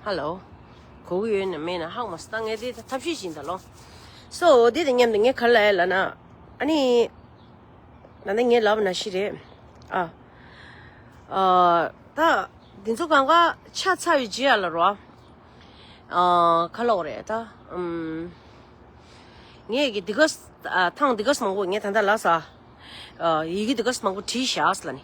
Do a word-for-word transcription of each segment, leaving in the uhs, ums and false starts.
ཧ་ལོ། གོ་གི་ཡོད་ན་མེད་ན་ཧང་མ་སི་ད་ངས་དེ་ཐབས་ཤེས་བཞིན་ད་ལོ། སོ་དེ་དང་མཉམ་དུ་ངས་ག་རེ་ལབ་ཡ་ལབ་ན། ཨ་ནི། ད་ལྟ་ངས་ལབ་པ་ནང་བཞིན་རེད། ཨ། ཨ། ད། འདི་ཚོ་གང་ག་ཆ་ཚ་བའི་རྗེས་ལ་རོ། ཨ། ག་ལབ་དགོས་རེད་ད། ཨམ། ངས་ཀྱི་འདི་ག་ཨ། ཐེངས་འདི་ག་མང་པོ་ངས་ད་ལྟ་ལབ་ས། ཨ། ཡི་གེ་འདི་ག་མང་པོ་བྲིས་བཞག་ལབ་ནི།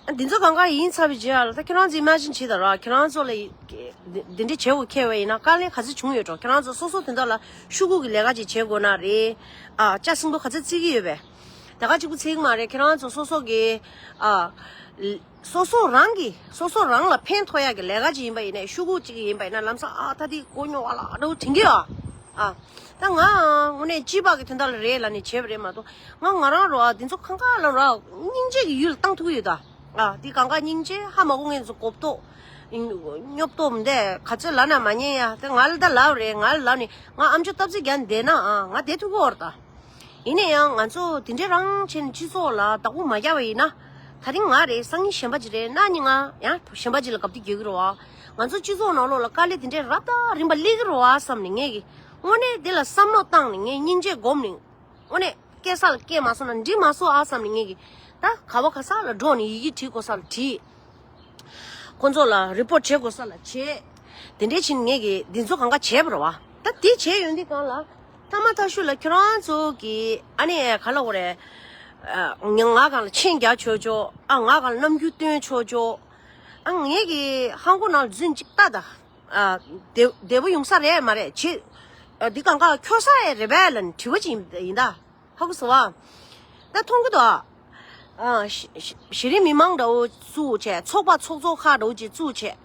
ཨ། འདི་ཚོ་གང་ག་ཡིན་ཚར་བའི་རྗེས་ལ་ད་ཁྱེད་རང་ཚོ་ཨི་མེ་ཇིན་བྱེད་དང་ར། ཁྱེད་རང་ཚོ་ལ་འདི་འདྲ་བྱེད་དགོས་ཁེལ་བ་ཡིན་ན་དཀའ་ལས་ག་ཚོད་བྱུང་ཡོད་འགྲོ། ཁྱེད་རང་ཚོ་སོ་སོ་དེ་འདྲ་ལ་ཤོག་གུ་གི་ལས་ཀ་ཅིག་བྱེད་དགོས་ན་རེད། ཨ། ལྕགས་སྲིན་པོ་ག་ཚོད་བརྩི་གི་ཡོད་པས། ད་ག་གཅིག་པུ་བརྩི་གི་མ་རེད། ཁྱེད་རང་ཚོ་སོ་སོ་གི། ཨ། སོ་སོ་རང་གི་སོ་སོ་རང་ལ་ཕན་ཐོགས་ཡག་གི་ལས་ཀ་ཅིག་ཡིན་པ་ཡིན་ནའི་ཤོག་གུ་ཅིག་ཡིན་པ་ཡིན་ན་ལམ་སང་ཨ་ད་དེ་མགོ་རྙོག་པ་ལ་འགྲོ་དྲན་གི་ཡོད། ཨ། ད་ང་དངོས་གནས་སྐྱིད་པ་གི་དོན་དག་ལ་རེད་ལབ་ནས་བྱས་པ་རེད་མ་གཏོགས། ང་ང་རང་རོ། ཨ། འདི་ཚོ་གང་ག་ལ་རོ། སྙིང་རྗེ་གི་ཡུལ་ལ་བཏང་ཐུབ་ཀྱི་ཡོད་ད། ཨ། འདི་གང་ག་སྙིང་རྗེ་ཧ་མ་གོ་མཁན་ཚོ་གོ་བསྡད། སྙོབ་བསྡད་མི་འདུག་ག་ཚོད་ལབ་ན་མ་ཉན་ཡ། དེ་ང་ལ་ད་ལབ་རེད། ང་ལ་ལབ་ནས་ང་ཨམ་ཅོག་སྟབས་ཚིག་རྒྱག་བསྡད་ན། ཨ། ང་བསྡད་ཐུབ་ཀྱི་ཡོད་རེད་ད། ཡིན་ན་ཡང་ང་ཚོ་དེ་འདྲའི་རང་བྱས་ནས་སྤྱི་ཚོགས་ལ་བདག་པོ་མ་རྒྱབ་པ་ཡིན་ན། ད་རིང་ང་རེད། སང་ཉིན་གཞན་པ་ཅིག་རེད། གནངས་ཉིན་ང་ཡང་གཞན་པ་ཅིག་ལ་གབ་དུས་རྒྱག་གི་རེད་བ། ང་ཚོ་སྤྱི་ཚོགས་ནང་ལོགས་ལ་དཀའ་ལས་དེ་འདྲའི་རབ་དང་རིམ་པ་སླེབས་ཀྱི་རེད་བ་བསམ་ནས་ངས་ཀྱི་དངོས་གནས་དེ་ལ་བསམ་བློ་བཏང་ནས་ངས་སྙིང་རྗེ་སྒོམ་ནས། དངོས་གནས་སྐྱེ་ས་ལ་སྐྱེ་མ་སོང་ན་འགྲིག་མ་སོང་ཨ་བསམ་ནས་ངས་ཀྱི་ད་ག་བ་ག་ས་ལ་འགྲོ་ནས་ཡི་གེ་བྲིས་དགོས་ས་ལ་བྲིས། ཁོང་ཚོ་ལ་རི་པོར་ཊི་བྱེད་དགོས་ས་ལ་བྱེད། དེ་འདྲའི་ཕྱིན་ངས་ཀྱི་འདི་ཚོ་གང་ག་བྱས་པ་རེད་བ། ད་དེ་བྱས་ཡོང་དུས་གང་ལ། ཐ་མ་ཐ་ཤུ་ལ་ཁྱོད་རང་ཚོ་གི་ཨ་ནི་ག་ལ་འོ་རེད། ཨ། ང་གང་ལ་མཆན་རྒྱག་ཆོག་ཆོག་ཨ། ང་གང་ལ་རྣམ་འགྱུར་སྟོན་ཆོག་ཆོག་ཨ། ངས་ཀྱི་ཧང་གོ་ནང་ལ་རྫུན་གཅིག་ལྟ་ད། ཨ། བདེ་བདེ་པོ་ཡོང་ས་རེད་མ་རེད་བྱེད། ཨ། འདི་གང་ག་ཁྱོ་ས་ཡ་རེད་པས་ལ་ནི་དྲི་བ་ཅིག་ཡིན་ད། ཧ་གོ་སོང་བ། ད་མཐོང་གི་འདུག་ཨ། གཞི་གཞི་རིམ་མི་མང་འདྲ་བོ་བཙུགས་བྱས། ཚོགས་པ་ཚོགས་གཙོ་ཁག་འདྲ་བོ་ཅིག་བཙུགས་བྱས།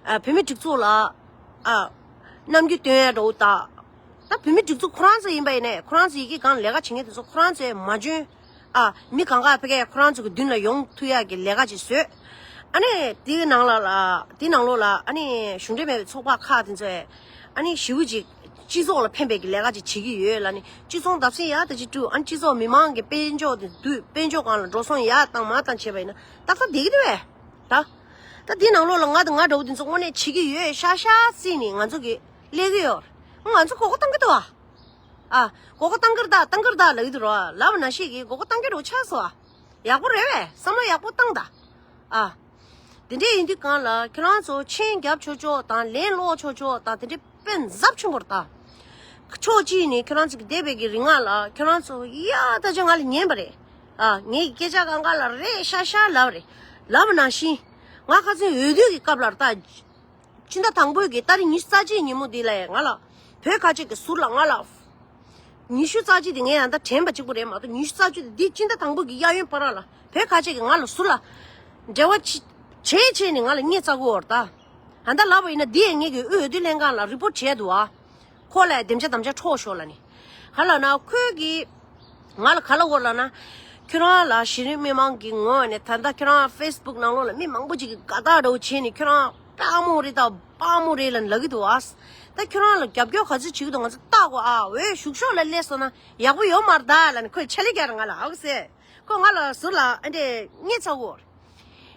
ཨ། བོད་མི་སྒྲིག་འཛུགས་ལ། ཨ། རྣམ་འགྱུར་སྟོན་ཡ་འདྲ་བོ་དང་། ད་བོད་མི་སྒྲིག་འཛུགས་ཁོ་རང་ཚོ་ཡིན་པ་ཡིན་ནའི་ཁོ་རང་ཚོ་ཡི་གེ་སྒང་ལས་ཀ་བྱེད་མཁན་དེ་ཚོ་ཁོ་རང་ཚོས་མ་འཇོན། ཨ། མི་གང་ག་ཕ་གིར་ཁོ་རང་ཚོ་གི་མདུན་ལ་ཡོང་ཐུབ་ཡ་གི་ལས་ཀ་ཅིག་བཟོས། ཨ་ནི་དེའི་ནང་ལ་ལ་དེའི་ནང་ལོགས་ལ་ཨ་ནི་གཞུང་འབྲེལ་མེད་པའི་ཚོགས་པ་ཁག་དེ་ཚོས་ཨ་ནི་ཞེ་པོ་ཅིག་སྤྱི་ཚོགས་ལ་ཕན་པའི་གི་ལས་ཀ་ཅིག་བྱེད་ཀྱི་ཡོད་ལབ་ནི། སྤྱི་ཚོགས་བརྡབ་གསིག་ཡག་དེ་ཅིག་བསྐྲུན། ཨ་ནི་སྤྱི་ཚོགས་མི་མང་གི་དཔལ་འབྱོར་དེ་བསྡུས། དཔལ་འབྱོར་སྒང་ལ་འགྲོ་སོང་ཡག་བཏང་མ་བཏང་བྱས་པ་ཡིན་ན་ཏག་ཏག་བསྡད་ཀྱི་འདུག་བས། ད་ད་དེའི་ནང་ལོགས་ལ་ང་དང་ང་འདྲ་བོ་དེ་ཚོ་དངོས་གནས་བྱེད་ཀྱི་ཡོད་ཤག་ཤག་བརྩིས་ནི་ང་ཚོ་གི་སླེབས་ཀྱི་ཡོད། ང་ཚོ་མགོ་སྐོར་བཏང་གི་འདུག་བ། ཨ། མགོ་སྐོར་བཏང་གི་རེད་ད། བཏང་གི་རེད་ད་ལབ་ཀྱི་འདུག་ར། ལབ་པ་ནང་བཞིན་གྱི་མགོ་སྐོར་བཏང་གི་འདུག་ཆགས་སོང་ཨ། ཡག་པོ་རེད་བས། བསམ་བློ་ཡག་པོ་བཏང་ད། ཨ། དེ་འདྲས་ཡིན་དུས་གང་ལ་ཁྱོད་རང་ཚོ་མཆན་རྒྱབ་ཆོག་ཆོག་དང་ལན་སློག་ཆོག་ཆོག་དང་དེ་འདྲས་དཔེ་ཚབས་ཆེན་པོ་རེད་ད། ཕྱོགས་གཅིག་ནས་ཁྱོད་རང་ཚོ་གི་འདས་པའི་གི་རིང་ལ་ཁྱོད་རང་ཚོ་ཡ་ད་ཅི་ང་ལ་ཉན་པ་རེད། ཨ། ངའི་སྐད་ཆ་གང་ག་ལ་རེད་ཤག་ཤག་ལབ་རེད། ལབ་པ་ནང་བཞིན་ང་ཁ་སང་འོས་བསྡུ་གི་སྐབས་ལ་རེད་ད། སྤྱི་ཟླ་དང་པོའི་གི་ཏ་རིག་ཉི་ཤུ་རྩ་གཅིག་ཉིན་མོ་འདི་ལ་ང་ལ་བོད་ཁ་ཆེ་གི་ཟུར་ལ་ང་ལ། ཉི་ཤུ་རྩ་གཅིག་དེ་ངས་ཡང་ད་དྲན་པ་གཅིག་པུ་རེད་མ་གཏོགས། ཉི་ཤུ་རྩ་གཅིག་དེ་འདི་སྤྱི་ཟླ་དང་པོ་གི་གཡས་གཡོན་བར་ལ་བོད་ཁ་ཆེ་གི་ང་ལ་ཟུར་ལ་འབྲེལ་བ་བྱེད་བྱེད་ནས་ང་ལ་བརྙས་ཚར་གི་ཡོད་རེད་ད། ད་ལྟ་ལབ་པ་ཡིན་ན་འདི་ཡང་ངས་གི་དབུས་འོས་བསྡུ་ལྷན་ཁང་ལ་རི་པོར་ཊི་བྱས་འདུག་ཨ། ཁོ་ལ་དེམ་ཆ་དམ་བཅའ་འཕྲོག་ཤོག་ལབ་ནས། ག་ལབ་ན་ཁོས་གི་ང་ལ་ག་ལབ་ཡོད་ལབ་ན། ཁྱོད་རང་ལ་གཞི་རིམ་མི་མང་གི་ངོས་ནས་ད་ལྟ་ཁྱོད་རང་ཕེ་སི་བུག་ནང་ལོགས་ལ་མི་མང་པོ་ཅིག་གིས་དགའ་རྟགས་འདྲ་བོ་བྱས་ནས་ཁྱོད་རང་དཔའ་མོ་རེད་ད། དཔའ་མོ་རེད་ལབ་ནས་ལབ་ཀྱི་འདུག་ཨ། ད་ཁྱོད་རང་ལ་རྒྱབ་སྐྱོར་ག་ཚོད་བྱེད་ཀྱི་འདུག་ང་ཚོ་བལྟ་དགོས་ཨ། འོས་ཞུགས་ཤོག་ལ་སླེབས་སོང་ན་ཡག་པོ་ཡོད་མ་རེད་ད་ལབ་ནས་ཁོས་ཆ་ལེ་རྒྱག་རེད་ང་ལ། ཧ་གོ་སོང་། ཁོས་ང་ལ་ཟུར་ལ་ཨ་འདྲས་བརྙས་ཚར་གི་ཡོད་རེད།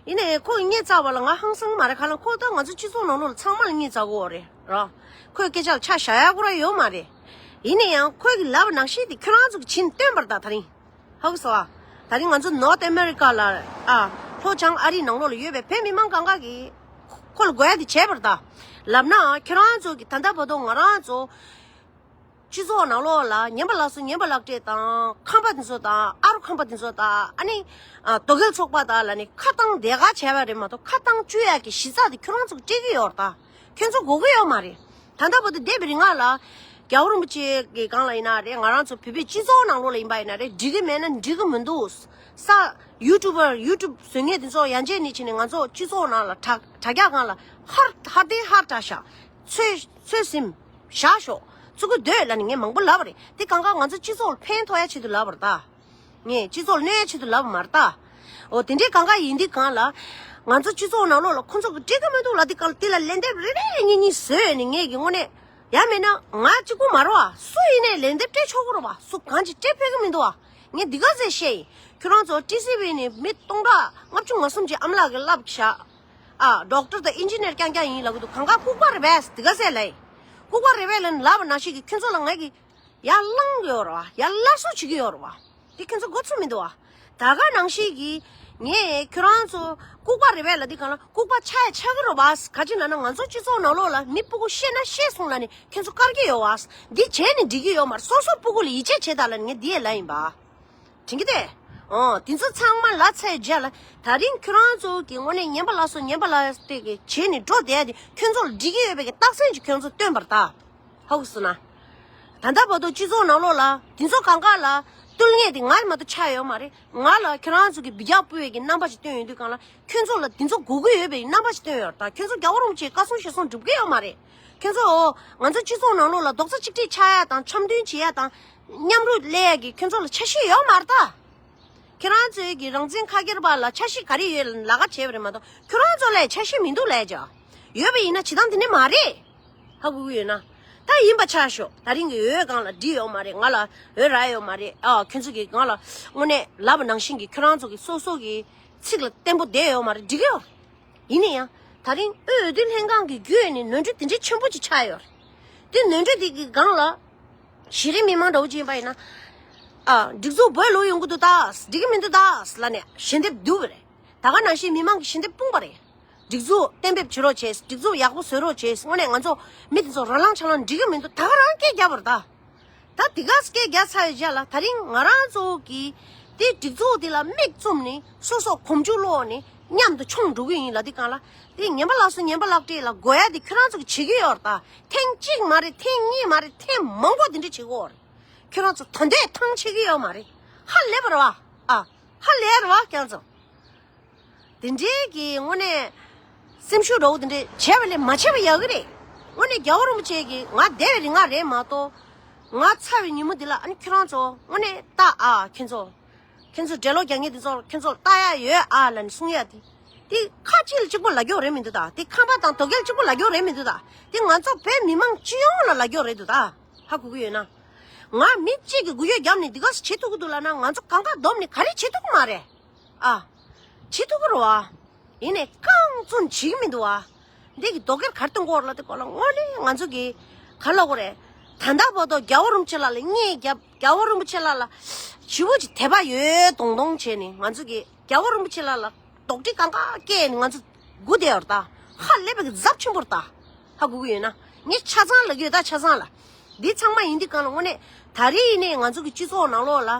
ཡིན་ནའི་ཁོས་བརྙས་ཚར་བ་ལ་ང་ཧང་སང་མ་རེད། ག་ལ་ཁོ་ད་ང་ཚོ་སྤྱི་ཚོགས་ནང་ལོགས་ལ་ཚང་མ་ལ་བརྙས་ཚར་གི་ཡོད་རེད་ར། ཁོས་སྐད་ཆ་ལ་ཆ་བཞག་ཡག་ཁོ་རང་ཡོད་མ་རེད། ཡིན་ན་ཡང་ཁོས་གི་ལབ་པ་ནང་བཞིན་དེ་ཁྱོད་རང་ཚོ་གི་བྱིན་བཏོན་པ་རེད་ད། ད་རིང་ཧ་གོ་སོང་ཨ། ད་རིང་ང་ཚོ་ནོར་ཐ་ཨ་མེ་རི་ཀ་ལ་ཨ། ལྷོ་བྱང་ཨ་རིའི་ནང་ལོགས་ལ་ཡོད་པའི་བོད་མི་མང་གང་ག་གིས་ཁོ་ལ་དགོས་ཡ་དེ་བྱས་པ་རེད་ད། ལབ་ན་ཁྱོད་རང་ཚོ་གི་ད་ལྟ་བར་དུ་ང་རང་ཚོ་སྤྱི་ཚོགས་ནང་ལོགས་ལ་ཉན་པ་ལགས་སོ། ཉན་པ་ལག་སྤྲད་དང་ཁམས་པ་དེ་ཚོ་དང་ཨ་རུ་ཁམས་པ་དེ་ཚོ་དང་ཨ་ནི། ཨ། དོ་གལ་ཚོགས་པ་དང་ལ་ནི་ཁ་བཏང་དེ་ག་བྱས་པ་རེད་མ་གཏོགས་ཁ་བཏང་བཅུག་ཡག་གི་གཞི་རྩ་དེ་ཁྱོད་རང་ཚོ་གིས་སྤྲད་ཀྱི་ཡོད་རེད་ད། ཁྱོད་ཚོ་དགོས་ཀྱི་ཡོད་མ་རེད། ད་ལྟ་བར་དུ་འདས་པའི་རིང་ལ་རྒྱལ་བ་རིན་པོ་ཆེ་གི་སྒང་ལ་ཡིན་ན་རེད། ང་རང་ཚོ་བོད་པའི་སྤྱི་ཚོགས་ནང་ལོགས་ལ་ཡིན་པ་ཡིན་ན་རེད། འགྲིག་གི་མེད་ན་འགྲིག་གི་མི་འདུག་ས། ཡུ་ཊུབ་པར་ཡུ་ཊུབ་བཟོ་མཁན་དེ་ཚོ་ཡང་ཅིན་ནི་ཕྱིན་ནས་ང་ཚོ་སྤྱི་ཚོགས་ནང་ལ་དྲ་དྲ་རྒྱ་སྒང་ལ་ཧར་ཧར་དེ་ཧར་དྲག་ཤག་ཚོད་ཚོད་ཟིན་བཞག་ཤོག་བཙུགས་ཀྱི་འདོད་ལབ་ནས་ངས་མང་པོ་ལབ་པ་རེད། དེ་གང་ག་ང་ཚོ་སྤྱི་ཚོགས་ལ་ཕན་ཐོགས་ཡ་ཆེད་དུ་ལབ་པ་རེད་ད། ངས་སྤྱི་ཚོགས་ལ་གནོད་ཡ་ཆེད་དུ་ལབ་པ་མ་རེད་ད། འོ་དེ་འདྲའི་གང་ག་ཡིན་དུས་གང་ལ། ང་ཚོ་སྤྱི་ཚོགས་ནང་ལོགས་ལ་ཁོ་ཚོ་གི་སྤྲད་ཀྱི་མི་འདུག་ལབ་དུས་གང་ལ་དེ་ལ་ལན་འདེབས་རེ་རེ་གཉིས་གཉིས་བཟོས་ནས་ངས་ཀྱི་དངོས་གནས། ཡང་མིན་ན་ང་གཅིག་པུ་མ་རེད་བ། སུ་ཡིན་ནའི་ལན་འདེབས་སྤྲད་ཆོག་གི་རེད་བ། སུ་གང་ཅིག་སྤྲད་ཕོད་ཀྱི་མི་འདུག་བ། ངས་འདི་ག་ཚོད་བཤད་ཡིན། ཁྱོད་རང་ཚོ་ཊི་སི་ཝི་ནས་མི་སྟོང་ཕྲག་ལྔ་བཅུ་ང་གསུམ་ཅིག་ཨ་མ་ལགས་ཀྱིས་ལབ་བཞག་ཨ་ཌོག་ཊར་དང་ཨིན་ཇི་ནི་ཡར་རྐྱང་རྐྱང་ཡིན་ལབ་གི་འདུག་གང་ག་ལྐུགས་པ་རེད་པས་དེ་ག་ཟེར་ལབ་ཡིན། ལྐུགས་པ་རེད་པས་ལབ་ནས་ལབ་པ་ནང་བཞིན་གྱི་ཁྱོད་ཚོ་ལ་ངས་གི་ཡར་བསླངས་ཡོད་རེད་བ། ཡར་སླར་གསོ་བྱེད་ཀྱི་ཡོད་རེད་བ། དེ་ཁྱོད་ཚོ་མགོ་ཚོད་མི་འདུག་བ། ད་ག་ནང་བཞིན་གྱི་ངས་ཁྱོད་རང་ཚོ་ལྐུགས་པ་རེད་པས་ལབ་དུས་གང་ལ་ལྐུགས་པ་ཆགས་ཡ་ཆགས་ཀྱི་རེད་བ། ག་ཅི་ལབ་ན་ང་ཚོ་སྤྱི་ཚོགས་ནང་ལོགས་ལ་མི་སྤུ་གུ་ཤེས་ན་ཤེས་སོང་ལབ་ནས་ཁྱོད་ཚོ་བཀར་གྱི་ཡོད་བ། འདི་བྱས་ནས་འགྲིག་གི་ཡོད་མ་རེད། སོ་སོ་སྤུ་གུ་ལ་ཡིད་ཆེས་བྱེད་དང་ལབ་ནས་ངས་འདི་ཡས་ལབ་ཡིན་པ། དྲན་གྱི་དེ། ཨོ། དེ་ཚོ་ཚང་མ་ལབ་ཚར་རྗེས་ལ་ད་རིང་ཁྱོད་རང་ཚོ་གི་དངོས་གནས་ཉན་པ་ལགས་སོ་ཉན་པ་ལགས་དེ་གི་བྱས་ནས་འགྲོ་བསྡད་དེ་ཁྱོད་ཚོ་ལ་འགྲིག་གི་ཡོད་པའི་གི་རྟགས་མཚན་ཅིག་ཁྱོད་ཚོ་སྟོན་པར་ད། ཧ་གོ་སོང་ན། ད་ལྟ་བར་དུ་སྤྱི་ཚོགས་ནང་ལོགས་ལ་དེ་ཚོ་གང་ག་ལ་བཏུལ་མཁན་དེ་ང་མ་གཏོགས་ཆགས་ཡོད་མ་རེད། ང་ལ་ཁྱོད་རང་ཚོ་གི་འབུད་རྒྱག་སྤུ་བའི་གི་རྣམ་པ་ཞིག་སྟོན་ཡོང་དུས་གང་ལ་ཁྱོད་ཚོ་ལ་དེ་ཚོ་དགོས་ཀྱི་ཡོད་པའི་རྣམ་པ་ཞིག་སྟོན་ཡོད་ད། ཁྱོད་ཚོ་རྒྱལ་བ་རིན་པོ་ཆེའི་བཀའ་གསུང་ཞལ་གསུང་སྒྲུབ་ཀྱི་ཡོད་མ་རེད། ཁྱོད་ཚོ་ང་ཚོ་སྤྱི་ཚོགས་ནང་ལོགས་ལ་རྡོག་རྩ་གཅིག་སྒྲིལ་ཆགས་ཡ་དང་འཆམ་མཐུན་བྱེད་ཡ་དང་མཉམ་རུབ་སླེབས་ཡ་གི་ཁྱོད་ཚོ་ལ་འཆར་གཞི་ཡོད་མ་རེད་ད། ཁྱོད་རང་ཚོའི་གི་རང་བཙན་ཁ་སྒེར་བ་ལ་འཆར་གཞི་ག་རེ་ཡོད་ལ་ལག་བྱས་པ་རེད་མ་གཏོགས་ཁྱོད་རང་ཚོ་ལ་འཆར་གཞི་མི་འདུག་ལབ་ཀྱང་ཡོད་པ་ཡིན་ན་བྱེད་སྟངས་དེ་འདྲ་མ་རེད། ཧ་གོ་གི་ཡོད་ན། ད་ཡིན་པ་ཆ་ཤོག་ད་རིང་གི་འོས་སྒང་ལ་འགྲིག་ཡོད་མ་རེད། ང་ལ་འོས་རག་ཡོད་མ་རེད། ཨ་ཁྱོད་ཚོ་གི་ང་ལ་དངོས་གནས་ལབ་པ་ནང་བཞིན་གྱི་ཁྱོད་རང་ཚོ་གི་སོ་སོ་གི་ཚིག་ལ་བརྟན་པོ་བསྡད་ཡོད་མ་རེད། འགྲིག་གི་ཡོད། ཡིན་ན་ཡང་ད་རིང་དབུས་འོས་བསྡུ་ལྷན་ཁང་གི་བརྒྱུད་ནས་ནོར་འཁྲུལ་དེ་འདྲའི་ཆེན་པོ་ཅིག་ཆགས་ཡོད་རེད། དེ་ནོར་འཁྲུལ་དེ་གི་སྒང་ལ་གཞི་རིམ་མི་མང་འདྲ་བོ་ཅིག་ཡིན་པ་ཡིན་ན། ཨ་སྒྲིག་འཛུགས་བོད་ལུགས་ཡོང་གི་འདུག་ད། འགྲིག་གི་མི་འདུག་ད་ལབ་ནས་ཞལ་འདེབས་བསྡུ་བ་རེད། ད་ག་ནང་བཞིན་མི་མང་གི་ཞལ་འདེབས་སྤུངས་པ་རེད། སྒྲིག་འཛུགས་གཏན་འབེབས་བྱེད་རོགས་བྱས། སྒྲིག་འཛུགས་ཡག་པོ་བཟོ་རོགས་བྱས། དངོས་གནས་ང་ཚོ་མི་དེ་ཚོ་རང་ལངས་ཆ་ལངས་འགྲིག་གི་མི་འདུག་ད་ག་རང་སྐད་རྒྱབ་པ་རེད་ད། ད་དེ་ག་སྐད་རྒྱག་ཚར་བའི་རྗེས་ལ་ད་རིང་ང་རང་ཚོ་གི་དེ་སྒྲིག་འཛུགས་དེ་ལ་མིག་བཙུམ་ནས་སོ་སོ་གོམ་རྒྱུ་སློག་ནས་མཉམ་དུ་མཆོང་འགྲོ་གི་ཡིན་ལབ་དུས་གང་ལ། དེ་ཉན་པ་ལགས་སོ་ཉན་པ་ལགས་བཀྲིས་ལ་དགོས་ཡ་དེ་ཁྱོད་རང་ཚོ་གི་བྱེད་ཀྱི་ཡོད་རེད་ད། ཐེངས་གཅིག་མ་རེད། ཐེངས་གཉིས་མ་རེད། ཐེངས་མང་པོ་དེ་འདྲ་བྱེད་ཀྱི་ཡོད་རེད། ཁྱོད་རང་ཚོ་ད་འདོད་ཐང་ཆད་ཀྱི་ཡོད་མ་རེད། ཧ་ལས་པ་རེད་བ། ཨ་ཧ་ལས་རེད་བ་ཁྱོད་ཚོ། དེ་འདྲའི་གི་དངོས་གནས་སེམས་ཤུགས་འདྲ་བོ་དེ་འདྲ་བྱས་པ་ལས་མ་བྱས་པ་ཡག་གི་རེད། དངོས་གནས་རྒྱལ་བ་རིན་པོ་ཆེ་གི་ང་བསྡད་པའི་རིང་ང་རེད་མ་གཏོགས། ང་ཚར་བའི་ཉིན་མོ་འདི་ལ་ཨ་ནི་ཁྱོད་རང་ཚོ་དངོས་གནས་ལྟ་ཨ་ཁྱོད་ཚོ། ཁྱོད་ཚོ་འགྲེལ་ལོག་རྒྱག་མཁན་དེ་ཚོ་ཁྱོད་ཚོ་ལྟ་ཡ་ཡོད་ཨ་ལབ་ནས་གསུང་ཡ་དེ། དེ་ཁ་གཅིག་ལ་གཅིག་པོ་ལབ་རྒྱུ་རེད་མི་འདུག་ད། དེ་ཁམས་པ་དང་དོ་རྒྱལ་གཅིག་པོ་ལབ་རྒྱུ་རེད་མི་འདུག་ད། དེ་ང་ཚོ་བོད་མི་མང་སྤྱི་ཡོངས་ལ་ལབ་རྒྱུ་རེད་འདུག་ད། ཧ་གོ་གི་ཡོད་ན། ང་མི་གཅིག་གིས་འགུལ་སྐྱོད་བརྒྱབ་ནས་འདི་ག་ས་བྱེད་ཐུབ་ཀྱི་འདུག་ལབ་ན་ང་ཚོ་གང་ག་བསྡོམས་ནས་ག་རེ་བྱེད་ཐུབ་ཀྱི་མ་རེད། ཨ། བྱེད་ཐུབ་ཀྱི་རེད་བ། ཡིན་ནའི་རྐང་བཙུགས་བྱེད་ཀྱི་མི་འདུག་བ། འདི་གི་དོ་ཁུར་ག་རེ་གཏོང་དགོས་རེད་ལབ་དུས་སྐོར་ལ་དངོས་གནས་ང་ཚོ་གི་ག་ལབ་དགོས་རེད། ད་ལྟ་བར་དུ་རྒྱལ་བ་རིན་པོ་ཆེ་ལགས་ལ་བརྙས་བརྒྱབ། རྒྱལ་བ་རིན་པོ་ཆེ་ལགས་ལ་ཞེ་པོ་ཅིག་དད་པ་ཡོད་མདོག་མདོག་བྱས་ནས་ང་ཚོ་གི་རྒྱལ་བ་རིན་པོ་ཆེ་ལགས་ལ་དོགས་འདྲི་གང་ག་བསྐྱལ་ནས་ང་ཚོ་སྒུག་བསྡད་ཡོད་རེད་ད། ཧ་ལས་པའི་གི་ཚབས་ཆེན་པོ་རེད་ད། ཧ་གོ་གི་ཡོད་ན། ངས་ཆ་ཚང་ལབ་ཀྱི་ཡོད་ད། ཆ་ཚང་ལ། འདི་ཚང་མ་ཡིན་དུས་གང་ལ་དངོས་གནས་ད་རེས་ཡིན་ནའི་ང་ཚོ་གི་སྤྱི་ཚོགས་ནང་ལོགས་ལ་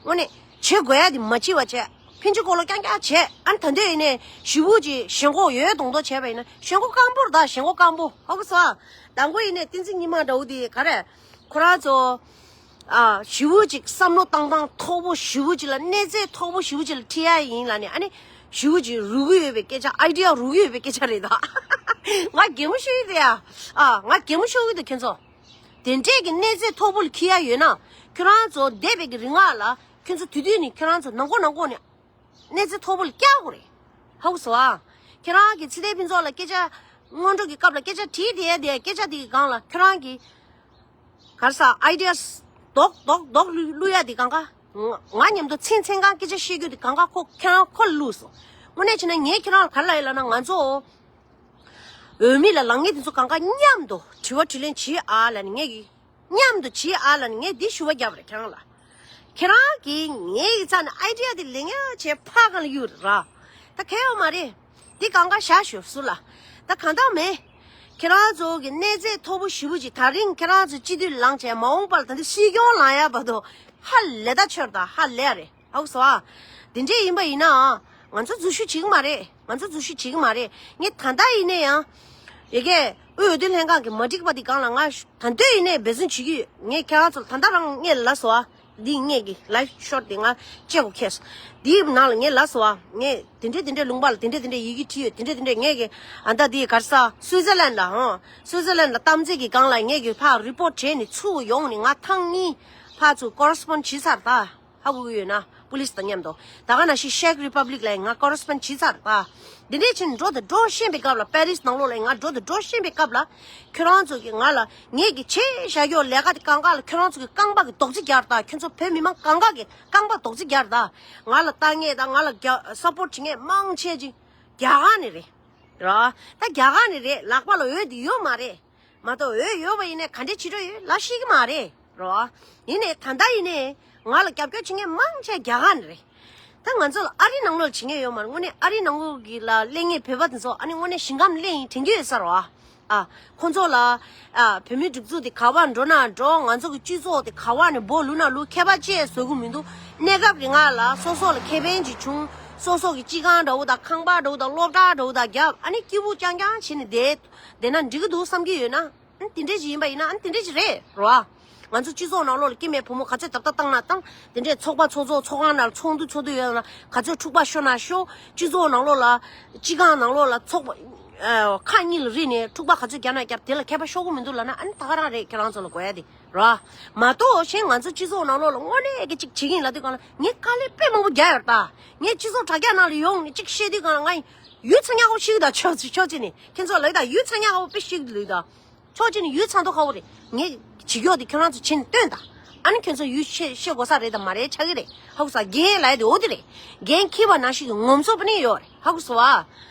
དངོས་གནས་བྱེད་དགོས་ཡ་དེ་མ་བྱེད་པ་བྱས། ཕན་ཆད་ཀོ་ལོ་རྐྱང་རྐྱང་བྱས། ཨ་ནི་ད་འདོད་ཡིན་ནའི་ཞེ་པོ་ཅིག་ཞེན་ཁོག་ཡོད་མདོག་མདོག་བྱས་པ་ཡིན་ན་ཞེན་ཁོག་སྐམ་པོ་རེད་ད། ཞེན་ཁོག་སྐམ་པོ། ཧ་གོ་སོང་ཨ། དང་པོ་ཡིན་ནའི་བསྟན་འཛིན་ཉི་མ་འདྲ་བོ་དེ་ག་རེ། ཁོ་རང་ཚོ། ཨ་ཞེ་པོ་ཅིག་བསམ་བློ་བཏང་སྟངས་མཐོ་པོ་ཞེ་པོ་ཅིག་ལ་གནས་ཚད་མཐོ་པོ་ཞེ་པོ་ཅིག་ལ་ཁྲིད་ཡ་ཡིན་ལབ་ནས་ཨ་ནི་ཞེ་པོ་ཅིག་རུལ་གི་ཡོད་པའི་སྐད་ཆ། ཨའི་ཌི་ཡ་རུལ་གི་ཡོད་པའི་སྐད་ཆ་རེད་ད། ང་གད་མོ་ཤོར་གི་རེད་ཡ། ཨ་ང་གད་མོ་ཤོར་གི་འདུག་ཁྱོད་ཚོ། དེ་འདྲས་ཀྱི་གནས་ཚད་མཐོ་པོ་ལ་ཁྲིད་ཡ་ཡོད་ན་ཁྱོད་རང་ཚོ་འདས་པའི་གི་རིང་ལ་ཁྱོད་ཚོ་དུས་དུས་ནས་ཁྱོད་རང་ཚོ་ནང་ཁོག་ནང་ཁོག་ནས། གནས་ཚད་མཐོ་པོ་ལ་བཀྱག་དགོས་རེད། ཧ་གོ་སོང་ཨ། ཁྱེད་རང་གི་ཚེ་བརྟན་ཕུན་ཚོགས་ལ་སྐད་ཆ། སྔོན་འགྲོ་གི་སྐབས་ལ་སྐད་ཆ་དྲིས་དེ་དེ་སྐད་ཆ་དེ་གི་སྒང་ལ་ཁྱོད་རང་གི་ག་རེ་ཟ་ཨའི་ཌི་ཡ་རྡོག་རྡོག་རྡོག་བླུག་བླུག་ཡ་དེ་གང་ག་ང་ང་མཉམ་དུ་མཚན་མཚན་གང་སྐད་ཆ་བཤད་རྒྱུ་དེ་གང་ག་ཁོ་ཁྱེད་རང་ཁོ་ལ་བླུགས་སོང་། དངོས་གནས་བྱས་ན་ངས་ཁྱེད་རང་ལ་ག་རེ་ལབ་ཡོད་ལབ་ན་ང་ཚོ། འོས་མི་ལ་ལངས་མཁན་དེ་ཚོ་གང་ག་མཉམ་དུ་དྲི་བ་དྲིས་ལན་བྱེད་ཨ་ལབ་ནས་ངས་གི། མཉམ་དུ་བྱེད་ཨ་ལབ་ནས་ངས་འདི་ཞུ་བ་བརྒྱབ་རེད་ཁྱེད་རང་ལ། ཁྱེད་རང་གིས་ངའི་རྩ་ནས་ཨའི་ཌི་ཡ་དེ་ལེན་ཡ་བྱས་ཕར་གང་ལ་གཡུག་རེད་ར། ད་གལ་ཡོད་མ་རེད། འདི་གང་ག་བཞག་ཞུ་སུ་ལ། ད་གང་ལྟར་མེད། ཁྱེད་རང་ཚོ་གི་གནས་ཚད་མཐོ་པོ་ཞེ་པོ་ཅིག་ད་རིང་ཁྱེད་རང་ཚོ་སྤྱི་འཐུས་ལངས་བྱས་མ་འོངས་པ་ལ་ད་འདི་སྲིད་སྐྱོང་ལངས་ཡ་བར་དུ་ཧ་ལས་ད་ཆོད་ད་ཧ་ལས་རེད། ཧ་གོ་སོང་ཨ། དེ་འདྲས་ཡིན་པ་ཡིན་ནའང་ང་ཚོ་འཛུལ་ཞུགས་བྱེད་ཀྱི་མ་རེད། ང་ཚོ་འཛུལ་ཞུགས་བྱེད་ཀྱི་མ་རེད། ངས་ད་ལྟ་ཡིན་ན་ཡང་། ཡ་གི་དབུས་འོས་བསྡུ་ལྷན་ཁང་གི་མ་འགྲིག་པ་འདི་སྒང་ལ་ང་ད་འདོད་ཡིན་ནའི་འབད་བརྩོན་བྱེད་ཀྱི་ཡོད། ངས་ཁྱེད་རང་ཚོ་ལ་ད་ལྟ་རང་ངས་ལབ་སོང་ཨ། འདི་ངས་གི་ལའིབ་ཤོཊ་འདི་ང་བཅད་དགོས་ཁེལ་སོང་། འདིའི་ནང་ལ་ངས་ལབ་སོང་ཨ། ངས་དེ་འདྲས་དེ་འདྲས་ལུང་པ་ལ་དེ་འདྲས་དེ་འདྲས་ཡི་གེ་བྲིས་ཡོད། དེ་འདྲས་དེ་འདྲས་ངས་གི་ཨ་ད་འདི་ག་རེ་ཟ་སུའི་ཛར་ལན་ལ་ཧོ། སུའི་ཛར་ལན་ལ་གཏམ་རྩེད་ཀྱི་སྒང་ལ་ངས་གི་ཕར་རི་པོཊ་བྱས་ནས་ཚུར་ཡོང་ནས་ང་ཐེངས་གཉིས་ཕར་ཚུར་ཀོ་རེ་སི་པོན་ཌི་བྱས་ཚར་ད། ཧ་གོ་གི་ཡོད་ན་པུ་ལིས་དང་མཉམ་དུ། ད་ག་ནང་བཞིན་ཤེག་རི་པབ་ལིག་ལ་ང་ཀོ་རེ་སི་པོན་ཌི་བྱས་ཚར་ད། འདི་འདྲས་ཕྱིན་འགྲོ་དང་འགྲོ་ཤེས་པའི་སྐབས་ལ་པེ་རིས་ནང་ལོགས་ལ་ང་འགྲོ་དང་འགྲོ་ཤེས་པའི་སྐབས་ལ། ཁྱོད་རང་ཚོ་གིས་ང་ལ་ངས་གི་བྱས་བཞག་ཡོད་ལས་ཀ་དེ་གང་ག་ལ་ཁྱོད་རང་ཚོ་གི་རྐང་པ་གི་རྡོག་རྫིས་རྒྱག་རེད་ད། ཁྱོད་ཚོ་བོད་མི་མང་གང་ག་གི་རྐང་པ་རྡོག་རྫིས་རྒྱག་རེད་ད། ང་ལ་ལྟ་མཁན་དང་ང་ལ་རྒྱ་སབ་པོཊ་བྱེད་མཁན་མང་ཆེ་ཅིག་རྒྱ་གར་ནས་རེད། ར། ད་རྒྱ་གར་ནས་རེད། ལག་པ་ལ་འོད་དེ་ཡོད་མ་རེད། མ་གཏོགས་འོད་ཡོད་པ་ཡིན་ནའི་ག་འདྲས་བྱེད་འགྲོ་ཡོད་ལབ་ཤེས་ཀྱི་མ་རེད་ར། ཡིན་ནའི་ད་ལྟ་ཡིན་ནའི་ང་ལ་རྒྱབ་སྐྱོར་བྱེད་མཁན་མང་ཆེ་རྒྱ་གར་ནས་རེད། ད་ང་ཚོ་ལ་ཨ་རི་ནང་ལོགས་བྱེད་མཁན་ཡོད་མ་རེད། དངོས་གནས་ཨ་རི་ནང་ལོགས་ཀྱི་ལ་སླེབས་མཁན་བོད་པ་དེ་ཚོ་ཨ་ནི་དངོས་གནས་ཞིང་ཁམས་སླེབས་ཡིན་དྲན་གྱི་ཡོད་ས་རེད་བ། ཨ། ཁོང་ཚོ་ལ། ཨ། བོད་མིའི་སྒྲིག་འཛུགས་དེ་ག་པར་འགྲོ་ན་འགྲོ། ང་ཚོ་གི་སྤྱི་ཚོགས་དེ་ག་པར་ནས་འབོ་ལུས་ན་ལུས། ཁྱད་པར་ཅི་བཟོ་གི་མི་འདུག་གནས་སྐབས་ཀྱི་ང་ལ་སོ་སོ་ལ་ཁེ་ཕན་ཅིག་བྱུང་། སོ་སོ་གི་སྤྱི་ཁང་འདྲ་བོ་དང་ཁང་པ་འདྲ་བོ་དང་སློབ་གྲྭ་འདྲ་བོ་དང་བརྒྱབ། ཨ་ནི་སྐྱིད་པོ་རྐྱང་རྐྱང་བྱས་ནས་བསྡད་བསྡད་ན་འགྲིག་གི་འདུག་བསམ་གྱི་ཡོད་ན། ཨ་ནི་དེ་འདྲས་ཅིག་ཡིན་པ་ཡིན་ན་ཨ་ནི་དེ་འདྲས་ཅིག་རེད་རོ། ང་ཚོ་སྤྱི་ཚོགས་ནང་ལོགས་ལ་སྐྱེ་དམན་བུ་མོ་ག་ཚོད་ཐབས་ཐབས་བཏང་ན་བཏང་། དེ་འདྲས་ཚོགས་པ་ཚོགས་གཙོ་ཚོགས་ཁང་ནང་ཚོགས་འདུ་ཚོགས་འདུ་ཡོད་ན་ག་ཚོད་འཁྲུག་པ་ཤོར་ན་ཤོར། སྤྱི་ཚོགས་ནང་ལོགས་ལ་སྤྱི་ཁང་ནང་ལོགས་ལ་ཚོགས་པ། ཨ། ཁག་གཉིས་ལ་རིལ་ནས་འཁྲུག་པ་ག་ཚོད་བརྒྱབ་ན་བརྒྱབ། དེ་ལ་ཁྱད་པར་ཤོར་གི་མི་འདུག་ལབ་ན་ཨ་ནི་ད་ག་རང་རེད། ཁྱེད་རང་ཚོ་ལ་དགོས་ཡ་དེ་རོ། མ་གཏོགས་གཞན་ང་ཚོ་སྤྱི་ཚོགས་ནང་ལོགས་ལ་དངོས་གནས་ཀྱི་ཅིག་བྱེད་ཀྱི་ཡིན་ལབ་དུས་སྒང་ལ་ངས་དཀའ་ལས་དཔེ་མང་པོ་རྒྱག་ཡོད་རེད་ད། ངས་སྤྱི་ཚོགས་དྲ་རྒྱ་ནང་ལ་ཡོང་ནས་ཅིག་བཤད་དུས་སྒང་ལ་ང་ཡུས་ཚང་ཉག་གོ་ཤིག་ད་ཆོག་ཆོག་ཅིག་ནས་ཁྱེད་ཚོ་ལ་ད་ཡུས་ཚང་ཉག་གོ་དཔེ་ཤིག་ལུས་ད། ཕྱོགས་གཅིག་ནས་ཡུས་ཚང་མདོག་ཁ་པོ་རེད། ངས་བྱེད་ཀྱོག་དེ་ཁྱོད་རང་ཚོ་བྱིན་སྟོན་དང་། ཨ་ནི་ཁྱོད་ཚོ་ཡུས་ཤེས་ཤེས་དགོས་ས་རེད་དང་མ་རེད་ཆགས་ཀྱི་རེད། ཧ་གོ་ས་རྒན་ལབ་ཡ་དེ་འོ་དེ་རེད། རྒན་ཁྱི་བ་ནང་བཞིན་གྱི་ངོམ་སོ་པ་ནི་ཡོད་རེད། ཧ་གོ་སོང་ཨ།